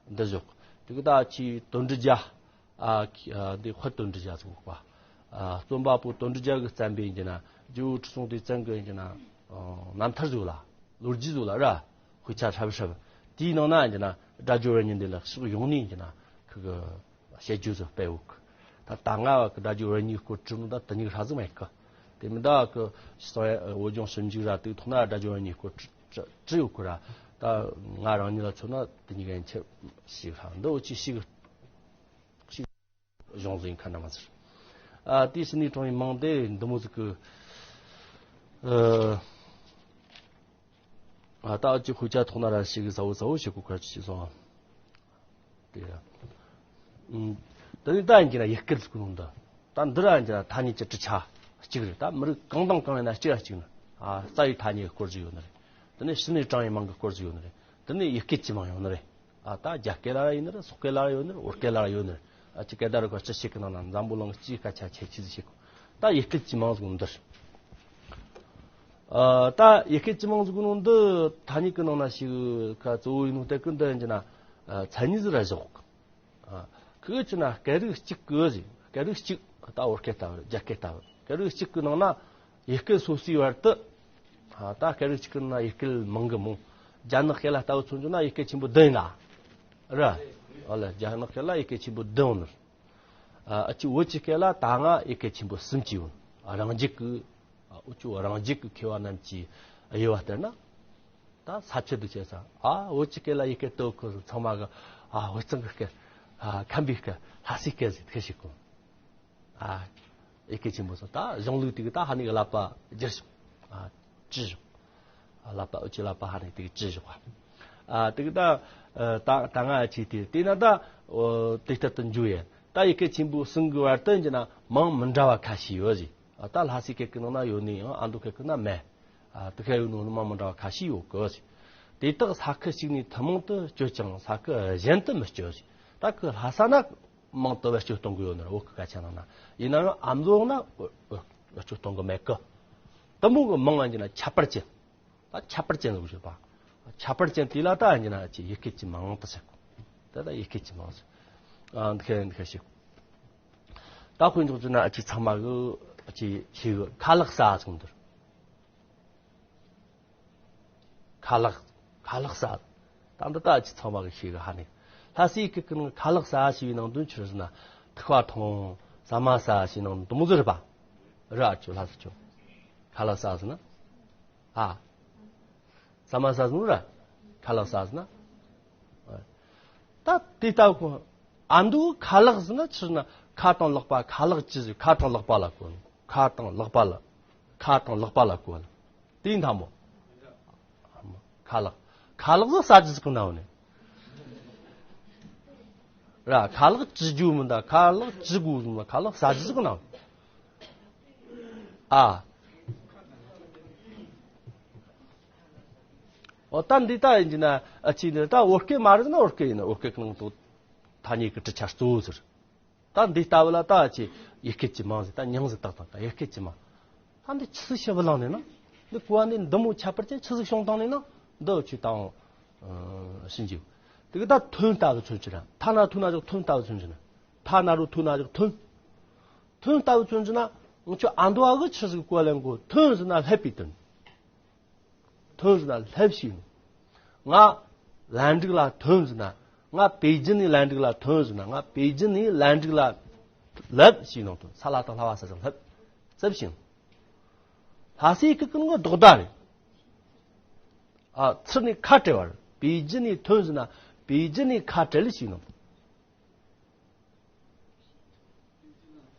འདི་བཞག་དེ་གི་ད་ཆི་དོན་འགྲུབ་རྒྱལ། ཨ་ཁི་ཨ་འདི་དཔལ་དོན་འགྲུབ་རྒྱལ་ཟེར་གོ་པ། ཨ་རྩོམ་པ་པོ་དོན་འགྲུབ་རྒྱལ་གི་བརྩམས་པའི་ཡིན་གྱི་ན་ཇོ་བོ་ཁྲི་སྲོང་ལྡེ་བཙན་གི་ཡིན་གྱི་ན་ཨ་རྣམ་ཐར་ཟིག་ལ་ལོ་རྒྱུས་ཟིག་ལ་ར་དཔེ་ཆ་ཧྲབ་ཧྲབ་དེའི་ནང་ན་ཡིན་གྱི་ན་སྒྲ་སྦྱོར་རེ་གཉིས་འདི་ལ་ཕྱོགས་ཡོངས་ནས་ཡིན་གྱི་ན་ཁི་གི་དཔྱད་བརྗོད་ཟིག་སྤེལ་ཡོད་གི། ད་ད་ང་བ་གི་སྒྲ་སྦྱོར་རེ་གཉིས་སྐོར་བྲིས་ནོ་ད་དེ་གཉིས་ཧྲ་ཟིག་མེད་གི། དེ་མིན་ད་གི་སོ་བོད་ལྗོངས་ཞིབ་འཇུག་ར་དེའི་ཐོག་ན་སྒྲ་སྦྱོར་རེ་གཉིས་སྐོར་བྲིས་བྲིས་བྲིས་ཡོད་གི་ར། ད་ང་རང་ཉིད་ལ་མཚོན་ན་དེ་གཉིས་ཀ་ཡན་ཆད་ཞིག་ཧྲ་འདི་འུ་ཆི་ཞིག་གཞུང་ཟིག་ཡིན་ཁ་ན་མ་ཟེར། ཨ་དེའི་ཕྱི་ནས་དྲངས་པའི་མིང་དེ་འདི་མོ་ཟིག་གི་ ཨ། ཨ། ད་ཅི་ཁུ་ཆ་ཐོག་ན་ར་ཞིག་ཟ་བོ་ཟ་བོ་ཞིག་གུ་ཁར་ཅི་སོང་། དེ་ཡ། ཨུམ། ད་ནི་ད་ཡིན་གྱི་ན་ཡི་གེ་ཟིག་གི་ནང་དུ། ད་འདི་ར་ཡིན་གྱི་ན་ཐ་སྙད་ཀྱི་གྲུབ་ཆ་གཅིག་རེད། ད་མི་རིགས་གང་དང་གང་ཡིན་ན་གཅིག་ར་གཅིག་ནི། ཨ། རྩ་བའི་ཐ་སྙད་སྐོར་ཟིག་ཡོད་ནི་རེད། དེ་ནས་ཕྱི་ནས་གྲངས་ཡིན་མིང་གི་སྐོར་ཟིག་ཡོད་ནི་རེད། དེ་ནས་ཡི་གེ་གཅིག་མིང་ཡོད་ནི་རེད། ཨ། ད་རྒྱ་སྐད་ལ་ཡིན་ནི་རེད། སོག་སྐད་ལ་ཡོད་ནི་རེད། བོད་སྐད་ལ་ཡོད་ནི་རེད། ཨ། ཅི་སྐད་བརྡ་རུ་ཁ་ཅི་ཞིག་གི་ནང་ན་འཛམ་བུ་གླིང་སྤྱིའི་སྐད་ཆ་ཁྱད་ཆོས་ཟིག་ཤེས་གོ། ད་ཡི་གེ་གཅིག་མིང་ཟིག་འདིར། ཨ། ད་ཡི་གེ་གཅིག་མིང་ཟིག་ནང་འདི་ཐ་སྙད་གི་ནང་ན་ཞིག་ག་གཙོ་བོ་ཡིན་ནོ་དེ་གི་འདི་ཡིན་གྱི་ན། ཨ། མཚན་ཉིད་ཟིག་ར་བཞག་ཨ། ཁོ་གི་ཆི་ན་སྐད་རིགས་གཅིག་གི་ཟིག་སྐད་རིགས་གཅིག་ད་བོད་སྐད་ལྟ་བུ། རྒྱ་སྐད་ལྟ་བུ། སྐད་རིགས་གཅིག་གི་ནང་ན་ཡི་གེ་སོ་སོའི་བར་དུ། ཨ། ད་སྐད་རིགས་གཅིག་གི་ནང་ན་ཡི་གེ་མང་གི་མོ། རྒྱ་ནག་སྐད་ལ་ལྟ་བུ་མཚོན་རྒྱུ་ན་ཡི་གེ་ཆེན་པོ་བདུན་ཡིན་ན། ར། ཨོ་ལེ། རྒྱ་ནག་སྐད་ལ་ཡི་གེ་ཆེན་པོ་བདུན་ཡོད་ནི། ཨ། ཨ་ཅི་བོད་ཀྱི་སྐད་ལ་ད་སྔ་ཡི་གེ་ཆེན་པོ་གསུམ་གྱི་ཡོད། ཨ། རང་རྒྱུད་ཀྱི། ཨ། འུ་ཅོ་རང་རྒྱུད་ཀྱི་མཁས་པ་རྣམས་ཀྱིས་དབྱེ་བ་བསྟར་ན། ད་ས་ཆུ་འདི་བྱས་ས། ཨ། བོད་ཀྱི་སྐད་ལ་ཡི་གེ་དོ་ཁོ་ཚང་མ་གི། ཨ། དབུས་གཙང་གི་སྐད། ཨ། ཁམས་པའི་སྐད། ལྷ་སའི་སྐད་ཟེར་ཁ་ཞིག་གོ། ཨ། ཡི་གེ་ཆེན་པོ་སོ། ད་གཞུང་ལུགས་དེ་གི་ད་ཧ་ནི་གི་བསླབ་པ་བསྒྱུར་ཞོག་ཨ། བྲིས་ཞོག་ཨ། བསླབ་པ། འུ་ཅོའི་བསླབ་པ་ཧ་ནི་དེ་གི་བྲིས་ཞོག་ཨ། དེ་གི་ད། ཨ། ད་ད་སྔ་ཆེ་དེ་དེ་ན་ད། ཨོ། དེ་ལྟར་དུ་འཇུ་ཡས། ད་ཡི་གེ་ཆེན་པོ་གསུམ་གི་བར་དུ་ཡིན་གྱི་ན་མིང་མི་འདྲ་བ་ཁ་ཤས་ཡོད་ཟིག་ཨ། ད་ལྷ་སའི་སྐད་ཀྱི་ནང་ན་ཡོད་ནི་ཡང་ཨ་མདོ་སྐད་ཀྱི་ན་མེད། ཨ། དེ་ཁ་ཡོད་ནོ་ནི་མིང་མི་འདྲ་བ་ཁ་ཤས་ཡོད་གི་ཟིག་དེ་དག་ས་ཁུལ་གཅིག་ནས་ཐུན་མོང་དུ་སྤྱོད་ཀྱང་ས་ཁུལ་གཞན་དུ་མི་སྤྱོད་ཟིག་ད་ཁུ་ལྷ་ས་ན་མིང་དུ་བེད་སྤྱོད་གཏོང་གི་ཡོད་ནི་རེད། བོད་ཀྱི་སྐད་ཆ་ནང་ན། ཡིན་ན་ཡང་ཨ་མདོ་ན་བེད་སྤྱོད་གཏོང་གི་མེད་གི་དེ་མོ་གི་མིང་ཡིན་གྱི་ན་ཁྱད་པར་ཅན། ད་ཁྱད་པར་ཅན་ཟེར་གོ་ཞེས་པ། ཁྱད་པར་ཅན་དེ་ལ་ད་ཡིན་གྱི་ན་ཅི་ཡི་གེ་གཅིག་མིང་དུ་ཟེར་གོ་ད་ད་ཡི་གེ་གཅིག་མིང་ཟེར། ཨ། འདི་ཁ་འདི་ཁ་ཞིག་ད་དཔེ་འཇོག་རྒྱུ་ན་ཨ་ཅི་ཚང་མ་གི་ཨ་ཅི་ཤེས་གི། ཁ་ལག་ཟ་ཟེར་འདིར། ཁ་ལག་ཁ་ལག་ཟ། ད་འདི་ད་ཨ་ཅི་ཚང་མ་གི་ཤེས་གི། ཧ་ནི་ལྷ་སའི་སྐད་ཀྱི་ནང་ཁ་ལག་ཟ་ཞེས་པའི་ནང་དོན་ཆི་ཟེར་ན། ཐུག་པ་འཐུང་། ཟ་མ་ཟ་ཞེས་ནང་དོན་མོ་ཟེར་བ། ར་ཨ་ཅོ་ལྷ་ས་ཅོ། ཁ་ལག་ཟ་ཟེར་ན། ཨ། ཟ་མ་ཟ་ཟེར་ན་ར། ཁ་ལག་ཟ་ཟེར་ན། ད་དེ་ལྟ་བུ་ཨ་མདོ་ཁ་ལག་ཟེར་ན་ཆི་ཟེར་ན། ཁ་དང་ལག་པ། ཁ་ལག་ཅི་ཟེར། ཁ་དང་ལག་པ་ལ་གོ། ཁ་དང་ལག་པ་ལ། ཁ་དང་ལག་པ་ལ་གོ། དེ་ཡིན་ཐང་མོ། ཁ་ལག་ཁ་ལག་ཟེར་ཟ་རྒྱུ་ཟིག་གི་ནང་ནས། ར། ཁ་ལག་ཅི་རྒྱུ་མི་འདའ། ཁ་ལག་ཅི་དགོས་ཟེར་ན་ཁ་ལག་ཟ་རྒྱུ་ཟིག་གི་ནང་། ཨ། ཨོ། ད་འདི་ད་ཡིན་གྱི་ན་ཨ་ཅི་འདི་ད་བོད་སྐད་མ་རེད་ན་བོད་སྐད་ཡིན་ན་བོད་སྐད་ཀྱི་ནང་དུ་ཐ་སྙད་ཀྱི་གྲུབ་ཆ་གཙོ་བོ་ཟེར། ད་འདི་ལྟ་བུ་ལ་ད་ཨ་ཅི་ཡི་གེ་གཅིག་མིང་ཟེར། ད་མིང་ཟེར་བཏགས་དང་ད་ཡི་གེ་གཅིག་མིང་། ད་འདི་ཆི་ཟིག་བཤད་པ་ལངས་ནས་ན། འདི་གོ་བ་འདི་འདི་མོ་ཁྱད་པར་ཅན་ཆི་ཟིག་བྱུང་བཏང་ནས་ན། འདི་ཆི་ད་འོང་། ཨ། ཕྱིན་རྒྱུ། དེ་གི་ད་ཐོན་ལྟ་བུ་མཚོན་གྱི་ར། ཐ་ན་ཐུ་ན་ཞོག་ཐོན་ལྟ་བུ་མཚོན་གྱི་ན། ཐ་ན་རུ་ཐུ་ན་ཞོག་ཐོན། ཐོན་ལྟ་བུ་མཚོན་གྱི་ན། ང་ཆོ་ཨ་མདོ་བ་གི་ཆི་ཟིག་གོ་ལེན་གོ། ཐོན་ཟེར་ན་སླེབས་པའི་དོན། ཐོན་ཟེར་ན་སླེབས་ཞེས་ནོ། ང་ལན་ཀྲིག་ལ་ཐོན་ཟེར་ན། ང་པེ་ཅིན་ནས་ལན་ཀྲིག་ལ་ཐོན་ཟེར་ན། ང་པེ་ཅིན་ནས་ལན་ཀྲིག་ལ་སླེབས་ཞེས་ནོ། ཐོན། ས་ལ་དང་ལྷ་བ་ས་ཟེར་སླེབས། སླེབས་ཞེས་ནོ། ལྷ་སའི་སྐད་ཀྱི་ནང་གི་ལྡོག་ཟླ་རེད། ཨ། ཚུར་ནས་ཁ་བྲལ་བ་རེད། པེ་ཅིན་ནས་ཐོན་ཟེར་ན་པེ་ཅིན་ནས་ཁ་བྲལ་ཞེས་ནོ།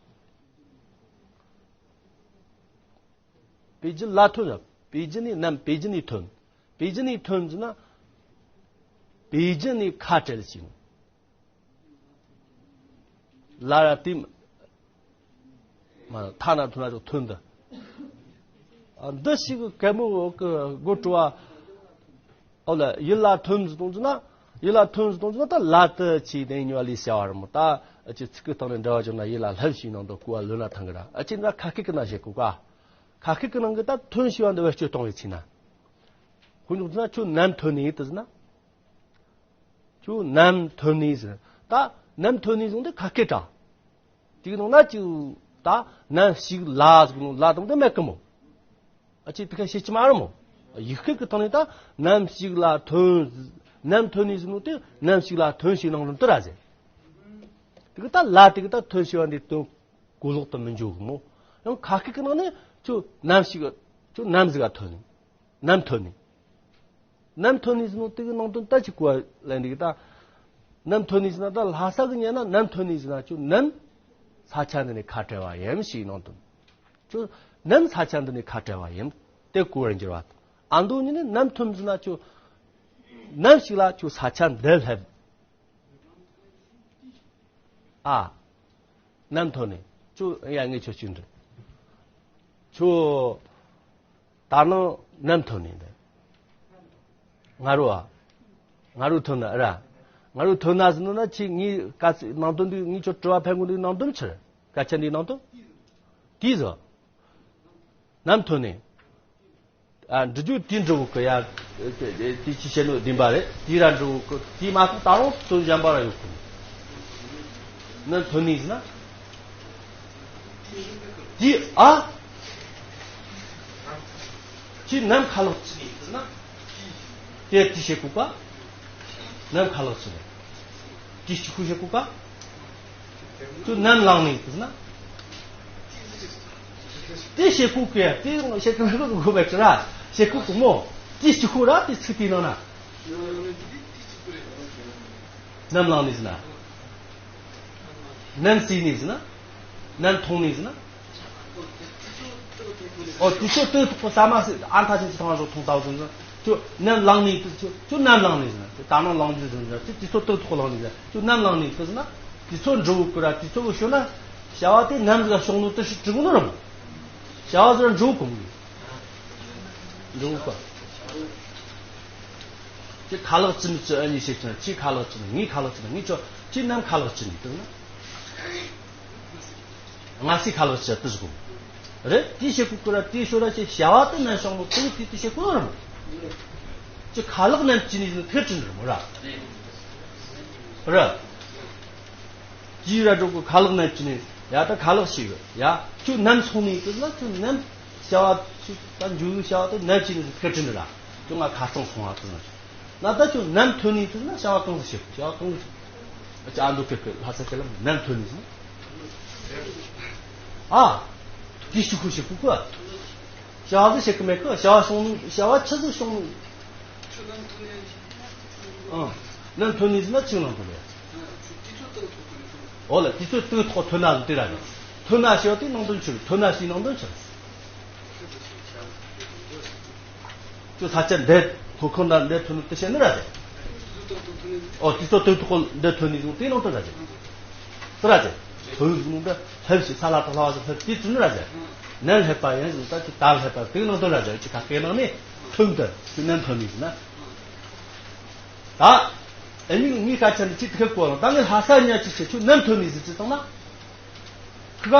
པེ་ཅིན་ལ་ཐོན་ཡ། པེ་ཅིན་ནས་ནམ་པེ་ཅིན་ནས་ཐོན། པེ་ཅིན་ནས་ཐོན་ཟེར་ན། པེ་ཅིན་ནས་ཁ་བྲལ་ཞིང་། ལ་ར་ཏིམ། མ་ཐ་ན་ཐུ་ན་ཅོག་ཐོན་འདི། ཨ། འདི་ཞིག་གི་གད་མོ་གི་དགོད་བྲོ་བ། ཨོ་ལ། ཡིད་ལ་ཐོན་ཟེར་གཏོང་ཟེར་ན། ཡིད་ལ་ཐོན་ཟེར་གཏོང་ཟེར་ན་ད་ལ་དེ་ཆི་དེ་ཉོ་ལི་བྱ་བ་རེད་མོ། ད་ཨ་ཅི་ཚིག་གི་སྟེང་ནས་འབྲེལ་བ་བྱུང་ན་ཡིད་ལ་སླེབས་ཞེས་ནང་དུ་གོ་བ་ལོན་ན་ཐང་གི་ར། ཨ་ཅི་འདྲ་ཁ་སྐད་ཀྱི་ནང་བཤད་གོ་ག་ཁ་སྐད་ཀྱི་ནང་གི་ད་ཐོན་ཞེས་པ་འདི་བེད་སྤྱོད་གཏོང་བའི་ཚེ་ན། ཁོ་ཉོག་ཟེར་ན་ཁྱོད་ནམ་ཐོན་ནི་ཡིན་དུ་ཟེར་ན། ཁྱོད་ནམ་ཐོན་ནི་ཟེར། ད་ནམ་ཐོན་ནི་ཟེར་འདི་ཁ་སྐད་དྲ། དེ་གི་ནང་ན་ཅིག་ད་ནམ་ཞིག་ལ་ཟེར་གི་ནོ། ལ་དང་འདི་མེད་གི་མོ། ཨ་ཅི་དེ་ཁ་ཤས་ཅི་མ་རེད་མོ། ཡིག་སྐད་ཀྱི་སྟེང་ནས་ད་ནམ་ཞིག་ལ་ཐོན། ནམ་ཐོན་ནི་ཟེར་ནོ་དེ་ནམ་ཞིག་ལ་ཐོན་ཞེས་ནང་རུ་འདི་ར་ཟེར། དེ་གི་ད་ལ་དེ་གི་ད་ཐོན་ཞེས་པ་འདི་དོན་གོ་ལོག་ཏུ་མི་འཇུག་གི་མོ། ཡང་ཁ་སྐད་ཀྱི་ནང་ནས་ཁྱོད་ནམ་ཞིག་ཁྱོད་ནམ་ཟིག་ག་ཐོན་ནི། ནམ་ཐོན་ནི། ནམ་ཐོན་ནི་ཟེར་ནོ་དེ་གི་ནང་དོན་ད་ཅིག་གོ་བ་ལེན་འདི་གི་ད། ནམ་ཐོན་ནི་ཟེར་ན་ད་ལྷ་ས་གི་ཉན་ན་ནམ་ཐོན་ནི་ཟེར་ན་ཁྱོད་ནམ་ས་ཆ་འདི་ནས་ཁ་བྲལ་བ་ཡིན་ཞེས་ནང་དོན། ཁྱོད་ནམ་ས་ཆ་འདི་ནས་ཁ་བྲལ་བ་ཡིན། དེ་གོ་བར་འགྱུར་བ་དང་། ཨ་མདོ་ཉིད་ནི་ནམ་ཐོན་ཟེར་ན་ཁྱོད་ནམ་ཞིག་ལ་ཁྱོད་ས་ཆ་འདི་སླེབས། ཨ། ནམ་ཐོན་ནས། ཁྱོད་ཡ་ངས་ཁྱོད་ཅིག་འདྲི། ཁྱོད་ད་ནངས་ནམ་ཐོན་ནས་འདི། ང་རོ་ཨ། ང་རོ་ཐོན་ན་ར། ང་རོ་ཐོན་ན་ཟེར་ན་ཁྱེད་ངའི་ག་ཚོད་ནང་དོན་འདི། ངས་ཁྱོད་དྲི་བ་ཕན་གོ་འདི་ནང་དོན་ཕྱིར། སྐད་ཆ་འདི་ནང་དོན་དེ་ཟོ། ནམ་ཐོན་ནས། ཨ། འབྲི་རྒྱུ་དེ་འབྲི་བོ་གི་ཡ། དེ་ཅི་བཤད་ནོ་བདེན་པ་རེད། དེ་ར་འབྲི་བོ་གི། དེ་མ་གཏོགས་ད་རུང་དོན་གཞན་པ་ར་ཡོད་གི། ནམ་ཐོན་ནས་ཟེར་ན། དེ་ཨ། ཁྱེད་ནམ་ཁ་ལོག་ཕྱིན་ནས་ཟེར་ན། དེ་དེ་བཤད་གོ་ག་ནམ་ཁ་ལོག་ཕྱིན་ནས། དེ་གཅིག་པུ་བཤད་གོ་ག་ཁྱོད་ནམ་ལངས་ནས་ཟེར་ན། དེ་བཤད་གོ་གི་ཡ། དེ་བཤད་གི་མེད་གོ་གོ་བ་ཅི་ར། བཤད་གོ་གི་མོ། དེ་གཅིག་པུ་ར་དེ་ཚིག་དེའི་ནང་ན། ནམ་ལངས་ནས་ཟེར་ན། ནམ་བརྩིས་ནས་ཟེར་ན། ནམ་འཐུངས་ནས་ཟེར་ན། ཨོ། དུས་ཚོད་སྟོན་ཐོག་གི་ཟ་མ་ཟེར། ཨ། མཐའ་ཅན་གྱི་ཐང་རོ་འཐུང་ལྟ་བུ་ཟེར་ན། ཁྱོད་ནམ་ལངས་ནས། དུས་ཚོད་ཁྱོད་ནམ་ལངས་ནས་ཟེར་ན། ད་ནངས་ལངས་རྒྱུ་ཟེར་ན། ཁྱོད་དུས་ཚོད་སྟོན་ཐོག་ལངས་ནས་ཟེར་ན། ཁྱོད་ནམ་ལངས་ནས་ཟེར་ན། དུས་ཚོད་འབྲི་བོ་གི་ར། དུས་ཚོད་བོ་ཤོད་ན། བྱ་བ་དེ་ནམ་ཟིག་ག་བྱུང་ནོ་དེ་ཞིག་འབྲི་གོ་ནོ་ར་མོ། བྱ་བ་ཟིག་ར་འབྲི་གོ་མོ། འབྲི་གོ་ག་ཁྱེད་ཁ་ལག་ཅི་ནས་ཅི། ཨ་ནི་བཤད་ཀྱང་། ཁྱེད་ཁ་ལག་ཅི་ནས། ངས་ཁ་ལག་ཅི་ནས། ངས་ཁྱོད། ཁྱེད་ནམ་ཁ་ལག་ཅི་ནས་དུ་ན། ང་སི་ཁ་ལག་ཅི་དུ་ཟིག་གོ་རེད། དེ་བཤད་གོ་གི་ར། དེ་ཤོད་ར། ཁྱེད་བྱ་བ་དེ་ནམ་བྱུང་ནོ་དེ་དེ་དེ་བཤད་གོ་ར་མོ། ཁྱེད་ཁ་ལག་ནམ་ཅི་ནས་ཟིག་ཐེར་ཅི་ནས་ར་མོ་ར། ར། ཅི་ར་འགྲོ་གི། ཁ་ལག་ནམ་ཅི་ནས། ཡ། ད་ཁ་ལག་ཞིག་ཡོད་ཡ། ཁྱོད་ནམ་སོང་ནས་དུ་ན། ཁྱོད་ནམ་བྱ་བ་ཞིག། ད་འཇུག་བྱ་བ་དེ་ནམ་ཅི་ནས་ཁེར་ཁྲི་འདི་ར། ཁྱོད་ང་ཁ་སང་སོང་བ་དུ་ན། ན་ད་ཁྱོད་ནམ་ཐོན་ནས་དུ་ན། བྱ་བ་གང་ཟིག་བྱེད། བྱ་བ་གང་ཟིག་ཨ་ཅག་ཨ་མདོ་ཁེ་ཁེ་ལྷ་ས་ཁེ་ལ་ནམ་ཐོན་ནས་ཟེར་ན། ཨ། དེ་ཞིག་ཁུ་ཞིག་ཁུ་ཁུ། བྱ་བ་ཟིག་བྱེད་གི་མེད་གི། བྱ་བ་སོང་ནས། བྱ་བ་ཆི་ཟིག་སོང་ནས། ཨང་། ནམ་ཐོན་ནས་ཟེར་ན་ཆི་ནང་དུ་རེད། འོ་ལ། དུས་ཚོད་སྟོན་ཐོག་ཐོན་ན་ཟིག་དེ་ར་རེད། ཐོན་ན་ཞེས་པ་དེ་ནང་དོན་ཕྱིར། ཐོན་ན་ཞེས་ནང་དོན་ཕྱིར། ཁྱོད་ས་ཆ་འདི་ཐོག་ཁོ་ན་འདི་ཐོན་ནོ་དེ་བཤད་ནི་ར་རེད། ཨོ། དུས་ཚོད་སྟོན་ཐོག་འདི་ཐོན་ནས་ཟིག་དེ་ནང་དོན་ར་རེད། དེ་ར་རེད། ཐོན་ཟིག་ནང་དུ་སླེབས་ཤིག་ས་ལ་དང་ལྷ་བ་ཟིག་སླེབས། དེ་ཐོན་ནི་ར་རེད། ནམ་སླེབས་པ་ཡིན་ཟིག་ད་ཁྱོད་ད་སླེབས་པ་དེ་ནང་དོན་ར་རེད། ཁྱོད་ཁ་སྐད་ནང་ནས་ཐོན་དུ་ཁྱོད་ནམ་ཐོན་ནས་ཟིག་ན། ད་ཨ་ནི་ངའི་སྐད་ཆ་འདི་ཅི་ཐུག་གོ་ལ། ད་ངས་ལྷ་ས་ཉ་ཅི་བྱེད། ཁྱོད་ནམ་ཐོན་ནས་ཟིག་ཅི་བཏང་ན། ཁི་ག་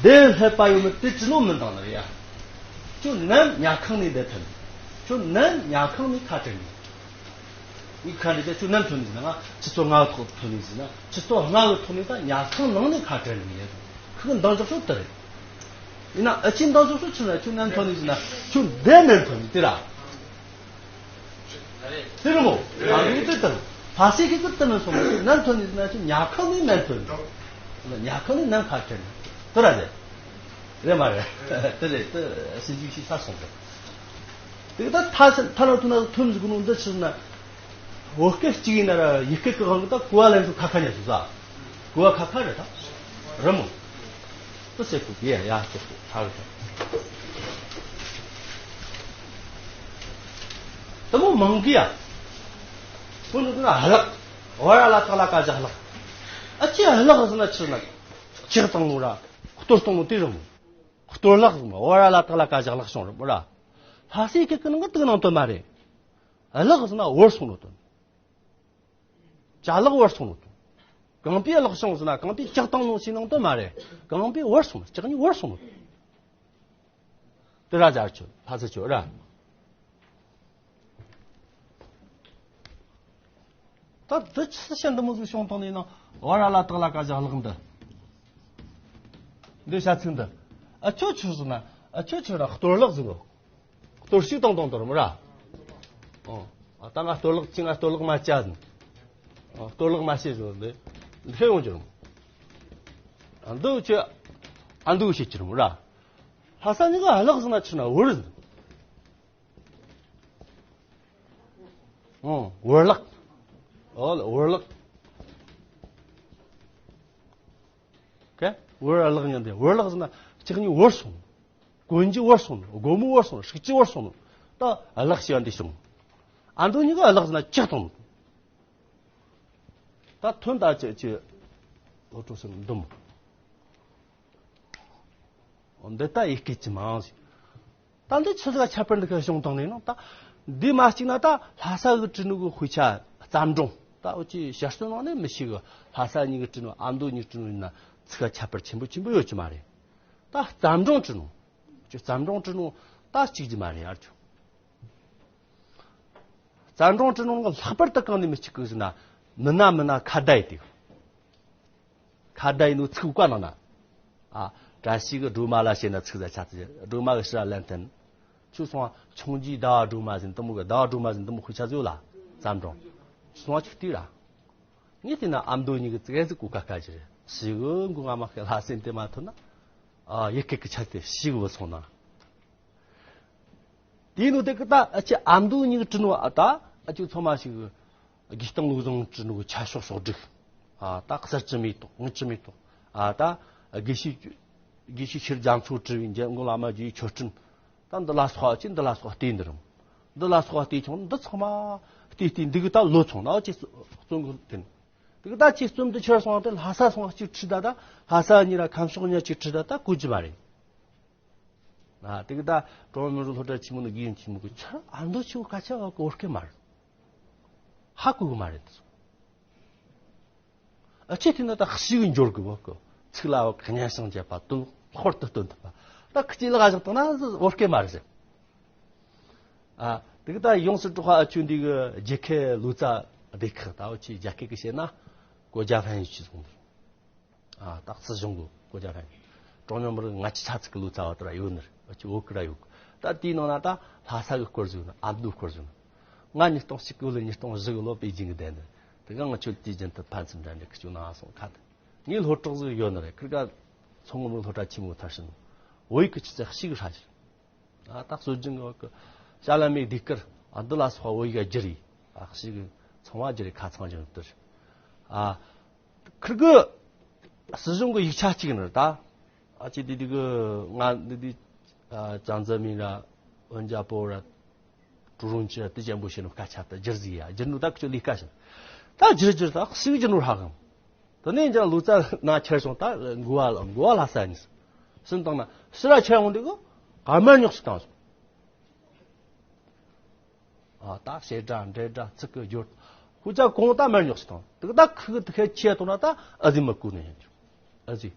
དེ་སླེབས་པ་ཡོད་མེད་དེ་ཅི་ནོ་མི་འདང་ནི་རེད་ཡ། ཁྱོད་ནམ་ཉལ་ཁང་ནས་འདི་ཐོན། ཁྱོད་ནམ་ཉལ་ཁང་ནས་ཁ་བྲལ་ནས། ངས་ཁ་འདྲི་ད། ཁྱོད་ནམ་ཐོན་ནས་ཟིག་ན། ང་ཆུ་ཚོད་ལྔ་ཐོག་ཐོན་ནས་ཟིག་ན། ཆུ་ཚོད་ལྔ་གི་ཐོག་ནས་ད་ཉལ་ཁང་ནང་ནས་ཁ་བྲལ་ནས་ཡོད། ཁི་གི་འདང་རྒྱག་ཤོག་དེ་རེད། ཡིན་ན་ཨ་ཅེ་འདང་རྒྱག་ཤོག་ཆི་ན། ཁྱོད་ནམ་ཐོན་ནས་ཟིག་ན། ཁྱོད་འདི་ནམ་ཐོན་ནས་དེ་ར། དེ་རུ་མོ། ང་གི་དེ་དང་། ཕ་སེ་གི་ཀུར་དེ་མིན་སོང་། ཁྱོད་ནམ་ཐོན་ནས་ཟིག་ན། ཁྱོད་ཉལ་ཁང་ནས་ནམ་ཐོན་ནས། ཉལ་ཁང་ནས་ནམ་ཁ་བྲལ་ནས། དེ་ར་རེད། རེད་མ་རེད། དེ་རེད། དེ་སེམས་ཤུགས་ཤིག་ས་སོང་རེད། དེ་ད་ཐ་ས་ཐ་ན་ཐུ་ན་ཐུན་ཟིག་ནོ་འདི་ཆི་ན། བོད་སྐད་གཅིག་ཡིན་ན་ར་ཡིག་སྐད་ཀྱི་དབང་གིས་ད་གོ་བ་ལེན་ཚུལ་ཁ་ཁ་ཉན་ཚུལ་ཟ། གོ་བ་ཁ་ཁ་རེད་ད། རི་མོ། དུ་སེ་ཀུ་གི་ཡ་ཡ་ཅོག་ཅོག་ཁ་རེད་ད། དུ་མོ་མང་གི་ཡ། ཁོ་ནི་དུ་ན་ཧ་ལག། བ་ར་ལ་ཏག་ལ་ཀ་ཇག་ལག། ཨ་ཅེ་ཧ་ལག་ཟེར་ན་ཆི་ན། ཆག་བཏང་ནོ་ར། གཏོར་བཏང་ནོ་དེ་རི་མོ། གཏོར་བརླག་ཟེར་མ། བ་ར་ལ་ཏག་ལ་ཀ་ཇག་ལག་བྱུང་རི་མོ་ར། ལྷ་སའི་སྐད་ཀྱི་ནང་གི་དུག་ནང་དོན་མ་རེད། བརླག་ཟེར་ན་བོར་སོང་ནོ་དོན། ཅ་ལག་བོར་སོང་ནོ་དོན། གང་པའི་བརླག་བྱུང་ཟེར་ན་གང་པའི་ཆག་བཏང་ནོ་ཞིག་ནང་དོན་མ་རེད། གང་པའི་བོར་སོང་། ལྕགས་ནི་བོར་སོང་ནོ་དོན། དེ་ར་ཇར་ཆོད་ལྷ་ས་ཆོད་ར། ད་འདི་ཆི་ཞིག་འདི་མོ་ཟིག་བྱུང་བཏང་ནས་ན། བ་ར་ལ་ཏག་ལ་ཀ་ཇག་ལག་འདི། འདི་བྱ་ཚིག་འདི། ཨ་ཁྱོད་ཆི་ཟེར་ན། ཨ་ཁྱོད་ཆི་ར་གཏོར་བརླག་ཟེར་གོ། གཏོར་བཤིག་བཏང་བཏང་དོ་ར་མོ་ར། ཨོ། ཨ་ད་ང་གཏོར་བརླག་ཅི། ང་གཏོར་བརླག་མ་བྱ་ཟིན། ཨོ། གཏོར་བརླག་མ་བྱེད་ཟེར་འདི། འདི་ཡོང་རྒྱུ་ར་མོ། ཨ་འདི་ཁྱོད། ཨ་འདི་བྱེད་རྒྱུ་ར་མོ་ར། ལྷ་ས་ནི་ག་བརླག་ཟེར་ན་ཆི་ན་བོར་ཟིན། ཨོ། བོར་བརླག། ཨོ་ལ་བོར་བརླག། ཀ་བོར་བརླག་ཉན་དེ། བོར་བརླག་ཟེར་ན་ལྕགས་ནི་བོར་སོང་། གོན་རྒྱུ་བོར་སོང་ནོ། སྒོ་མོ་བོར་སོང་ནོ། ཧྲུག་ཅུ་བོར་སོང་ནོ། ད་གླགས་ཤིག་འདི་བྱུང་། ཨ་མདོ་གཉིས་ཀ་གླགས་ཟེར་ན་ཅི་གཏོང་། ད་ཐོན་ད་ཅི་ཅི་ལོ་ཀྲོ་སེ་འདུམ། འདི་ལྟ་ཡི་སྐད་ཅི་མང་ཞིག་ད་འདི་ཆི་ཟིག་ཁྱད་པར་འདི་ག་བྱུང་བཏང་ནས་ན། ད་འདི་མ་གཅིག་ན་ད་ལྷ་ས་གི་བྲིས་ནོ་གི་དཔེ་ཆ་བརྩམས་སྒྲུང་། ད་འུ་ཅི་ཞར་སོ་ནང་ནས་མི་ཤེས་གི། ལྷ་ས་གཉིས་གི་བྲིས་ནོ། ཨ་མདོ་གཉིས་བྲིས་ནོ་ཡིན་ན་ཚིག་ཁ་ཁྱད་པར་ཆེན་པོ་ཆེན་པོ་ཡོད་ཀྱི་མ་རེད། ད་བརྩམས་སྒྲུང་བྲིས་ནོ། ཅི་བརྩམས་སྒྲུང་བྲིས་ནོ་ད་གཅིག་གི་མ་རེད་ཡར་ཅུ། བརྩམས་སྒྲུང་བྲིས་ནོ་ལྷག་པར་དུ་གང་ནས་མི་གཅིག་གི་ཟེར་ན། མི་སྣ་མི་སྣ་ཁ་བརྡ་ཡི་དེ། ཁ་བརྡ་ཡིན་ནོ་ཚིག་བཀའ་ནང་ན། ཨ། བཀྲ་ཤིས་ཀྱི་སྒྲོལ་མ་ལ་བཤད་ན་ཚིག་ཟ་ཆ་ཚིག་སྒྲོལ་མ་གི་ཕྱིར་ར་ལན་བསྟན། ཁྱོད་སོང་བ་ཆུང་རྗེའི་ཟླ་བ་སྒྲོལ་མ་ཟིན་དུ་མོ་གི། ཟླ་བ་སྒྲོལ་མ་ཟིན་དུ་མོ་དཔེ་ཆ་ཟོས་ལ་བརྩམས་སྒྲུང་། སོང་བ་ཆུ་དུས་ར། ངས་བལྟས་ན་ཨ་མདོ་གཉིས་ཀྱི་ཙི་གེ་ཟིག་གོ་ཀ་ཀ་ཅི་རེད། ཞིག་གི་མགོ་ང་མ་ཁེ་ལྷ་སེམས་དེ་མ་ཐོན་ན། ཨ། ཡི་གེ་གི་ཆ་དེ་ཞིག་བུད་སོང་ན། དེའི་ནང་དེ་གི་ད་ཨ་ཅེ་ཨ་མདོ་གཉིས་ཀྱི་བྲིས་ནོ། ཨ། ད་ཨ་ཅེ་ཚང་མ་ཞིག་དགེ་སྟོང་ལུགས་བཟང་བྲིས་ནོ་ཆ་ཤོག་ཤོག་སྒྲིག་ཨ། ད་གསར་བཅུ་མེ་ཏོག་དངུལ་བཅུ་མེ་ཏོག་ཨ། ད་དགེ་བཤེས་དགེ་བཤེས་ཤེར་རྒྱ་མཚོ་བྲིས་པའི་འཇམ་མགོན་བླ་མ་རྗེའི་མཆོད་སྤྲིན། ད་འདི་ལ་སོགས་ཅི་འདི་ལ་སོགས་བལྟས་འདི་རུང་། འདི་ལ་སོགས་བལྟས་ཆོག་འདི་ཚང་མ་བལྟས་བལྟས་འདི་གི་ད་ལོ་ཚོང་ན་ཨ་ཅེ་རྩོམ་གི་དེ་ནི། དེ་གི་ད་ཅེ་རྩོམ་འདི་ཆེར་སོང་བ་དེ་ལྷ་ས་སོང་བ་གཅིག་ཁྲིད་ད། ད་ལྷ་ས་གཉིས་ར་ཁམས་ཕྱོགས་གཉིས་གཅིག་ཁྲིད་ད། ད་གོ་རྒྱུ་མ་རེད། ཨ། དེ་གི་ད་གྲོང་མི་རུ་སློབ་གྲྭ་ཆེན་མོ་ནི་དགེ་རྒན་ཆེན་མོ་གི་ཆ་ཨ་མདོ་ཆེ་བོ་སྐད་ཆ་བ་གི་བོར་སྐད་མ་རེད། ཧ་གོ་གི་མ་རེད། ཨ་ཅེ་དེ་ན་ད་ཤི་གི་འབྱོར་གི་བ་གི། ཚིག་ལ་བ་གི་སྙན་སེང་བྱེད་པ་དུ་ཧོར་དུ་སྟོན་ཐུབ་པ། ད་ཁི་ཅི་ལ་ག་ཞིག་བཏང་ན་བོར་སྐད་མ་རེད་ཟེར། ཨ། དེ་གི་ད་ཡོངས་སུ་གྲགས་པ་ཨ་ཆོས་འདི་གི་རྒྱལ་ཁའི་ལོ་ཙཱ་སྡེ་ཁག་ད་འུ་ཆོས་རྒྱ་སྐད་གི་བཤད་ན་གོ་རྒྱ་ཧྥན་ཡུལ་གྱི་སོང་འདིར། ཨ། ད་སྲིད་གཞུང་གི་གོ་རྒྱ་ཧྥན་ཡུལ། གྲངས་ཉུང་མི་རིགས་ལྔ་བཅུ་ཚ་ཚིག་གི་ལོ་ཙཱ་བ་དེ་ར་ཡོད་ནི་རེད། འུ་ཆོས་བོད་གི་ར་ཡོད་གི། ད་དེའི་ནང་ན་ད་ལྷ་ས་གི་སྐོར་ཟིག་ནི། ཨ་མདོའི་སྐོར་ཟིག་ནི། ང་ཉིས་སྟོང་གཅིག་གི་ལོ་ཉིས་སྟོང་བཞི་གི་ལོ་པེ་ཅིང་གི་བསྡད་འདི། དེ་ག་ང་ཆོས་དུས་རྒྱུན་དུ་ཕན་ཚུན་འདྲ་འདྲ་གི་བཅུག་ན་སོང་ཁ་དེ། ངའི་སློབ་གྲོགས་ཟིག་ཡོད་ནི་རེད། ཁིར་ག་མཚོ་སྔོན་མི་རིགས་སློབ་གྲྭ་ཆེན་མོ་མཐར་ཕྱིན། བོད་ཡིག་གི་ཆུ་ཚད་ཞིག་ཧྲ་ཞིག་ཨ། ད་སྲོལ་རྒྱུན་གི་བ་གི་ཞྭ་ལ་མེ་ཟློས་གར། ཨ། འདི་ལ་སོགས་པ་བོད་ཡིག་བསྒྱུར་ཡི། ཨ། ཞིག་གི་ཚང་མ་བསྒྱུར་ཡི་ཁ་ཚང་ཅན་དུ། ཨ། ཁིར་གི་སྲིད་གཞུང་གི་ཡིག་ཆ་གཅིག་ནི་ད། ཨ་ཅེ་དེ་དེ་གི་ང་འདི་དེ་ཨ། ཅང་ཙེ་མིན་ར་ཝུན་ཅ་པོ་ར་ཀྲུའུ་རུན་ཅི་ར་དེ་ཅན་པོ་བྱས་ནོ་སྐད་ཆ་ད་བསྒྱུར་ཟིག་ཡ། བསྒྱུར་ནོ་ད་ཁི་ཆོ་ལས་ཀ་བྱེད། ད་བསྒྱུར་བསྒྱུར་ད་ཞིག་བསྒྱུར་ནོ་ཧ་གང་། དེ་ནས་ཀྱང་ལོ་ཙཱ་ན་ཁྱེར་སོང་། ད་འགོ་བ་ལ་འགོ་བ་ལྷ་ས་ནས་ཕྱིན་བཏང་ན་ཕྱིར་ར་ཁྱེར་འོང་དུས་གི་ག་མར་ཉོག་ཞིག་བཏང་སོང་། ཨ། ད་བྱེད་སྒྲ་འབྲེལ་སྒྲ་ཚིག་གི་སྦྱོར། ཁུ་ཅག་གོང་ད་མར་ཉོག་ཞིག་བཏང་། དེ་གི་ད་ཁི་གི་དེ་ཁའི་ཆེད་དུ་ན་ད་ཨ་ཟི་མ་བཀོད་ནས་ཡིན་རྒྱུ། ཨ་ཟི།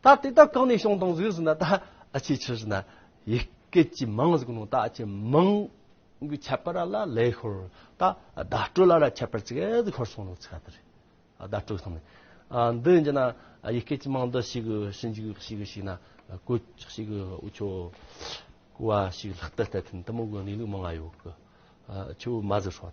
ད་དེ་ད་གང་ནས་བྱུང་བཏང་ཟིག་ཟེར་ན། ད་ཨ་ཅེ་ཆི་ཟེར་ན་ཡི་གེ་ཅི་མང་ཟིག་ནོ། ད་ཨ་ཅེ་མང་གི་ཁྱད་པར་ལ་ལས་ཤོར། ད་བརྡ་སྤྲོད་ལ་ར་ཁྱད་པར་ཙི་གེ་ཟིག་ཤོར་སོང་ནོ་ཚིག་དེ་རེད། བརྡ་སྤྲོད་སོང་ནས། ཨ། འདི་ཡིན་ན་ཡི་གེ་ཅི་མང་འདི་ཞིག་གི་ཞིབ་འཇུག་ཞིག་གི་ཞིག་ན་གོ་ཞིག་གི་འུ་ཆོ་གོ་བ་ཞིག་ལྷག་ཏུ་ལྟ་ཐུན་དུ་མོ་གི་གནས་ལུགས་མང་ང་ཡོད་གི། ཨ། ཆུ་མ་ཟི་ཧྲོ་ད།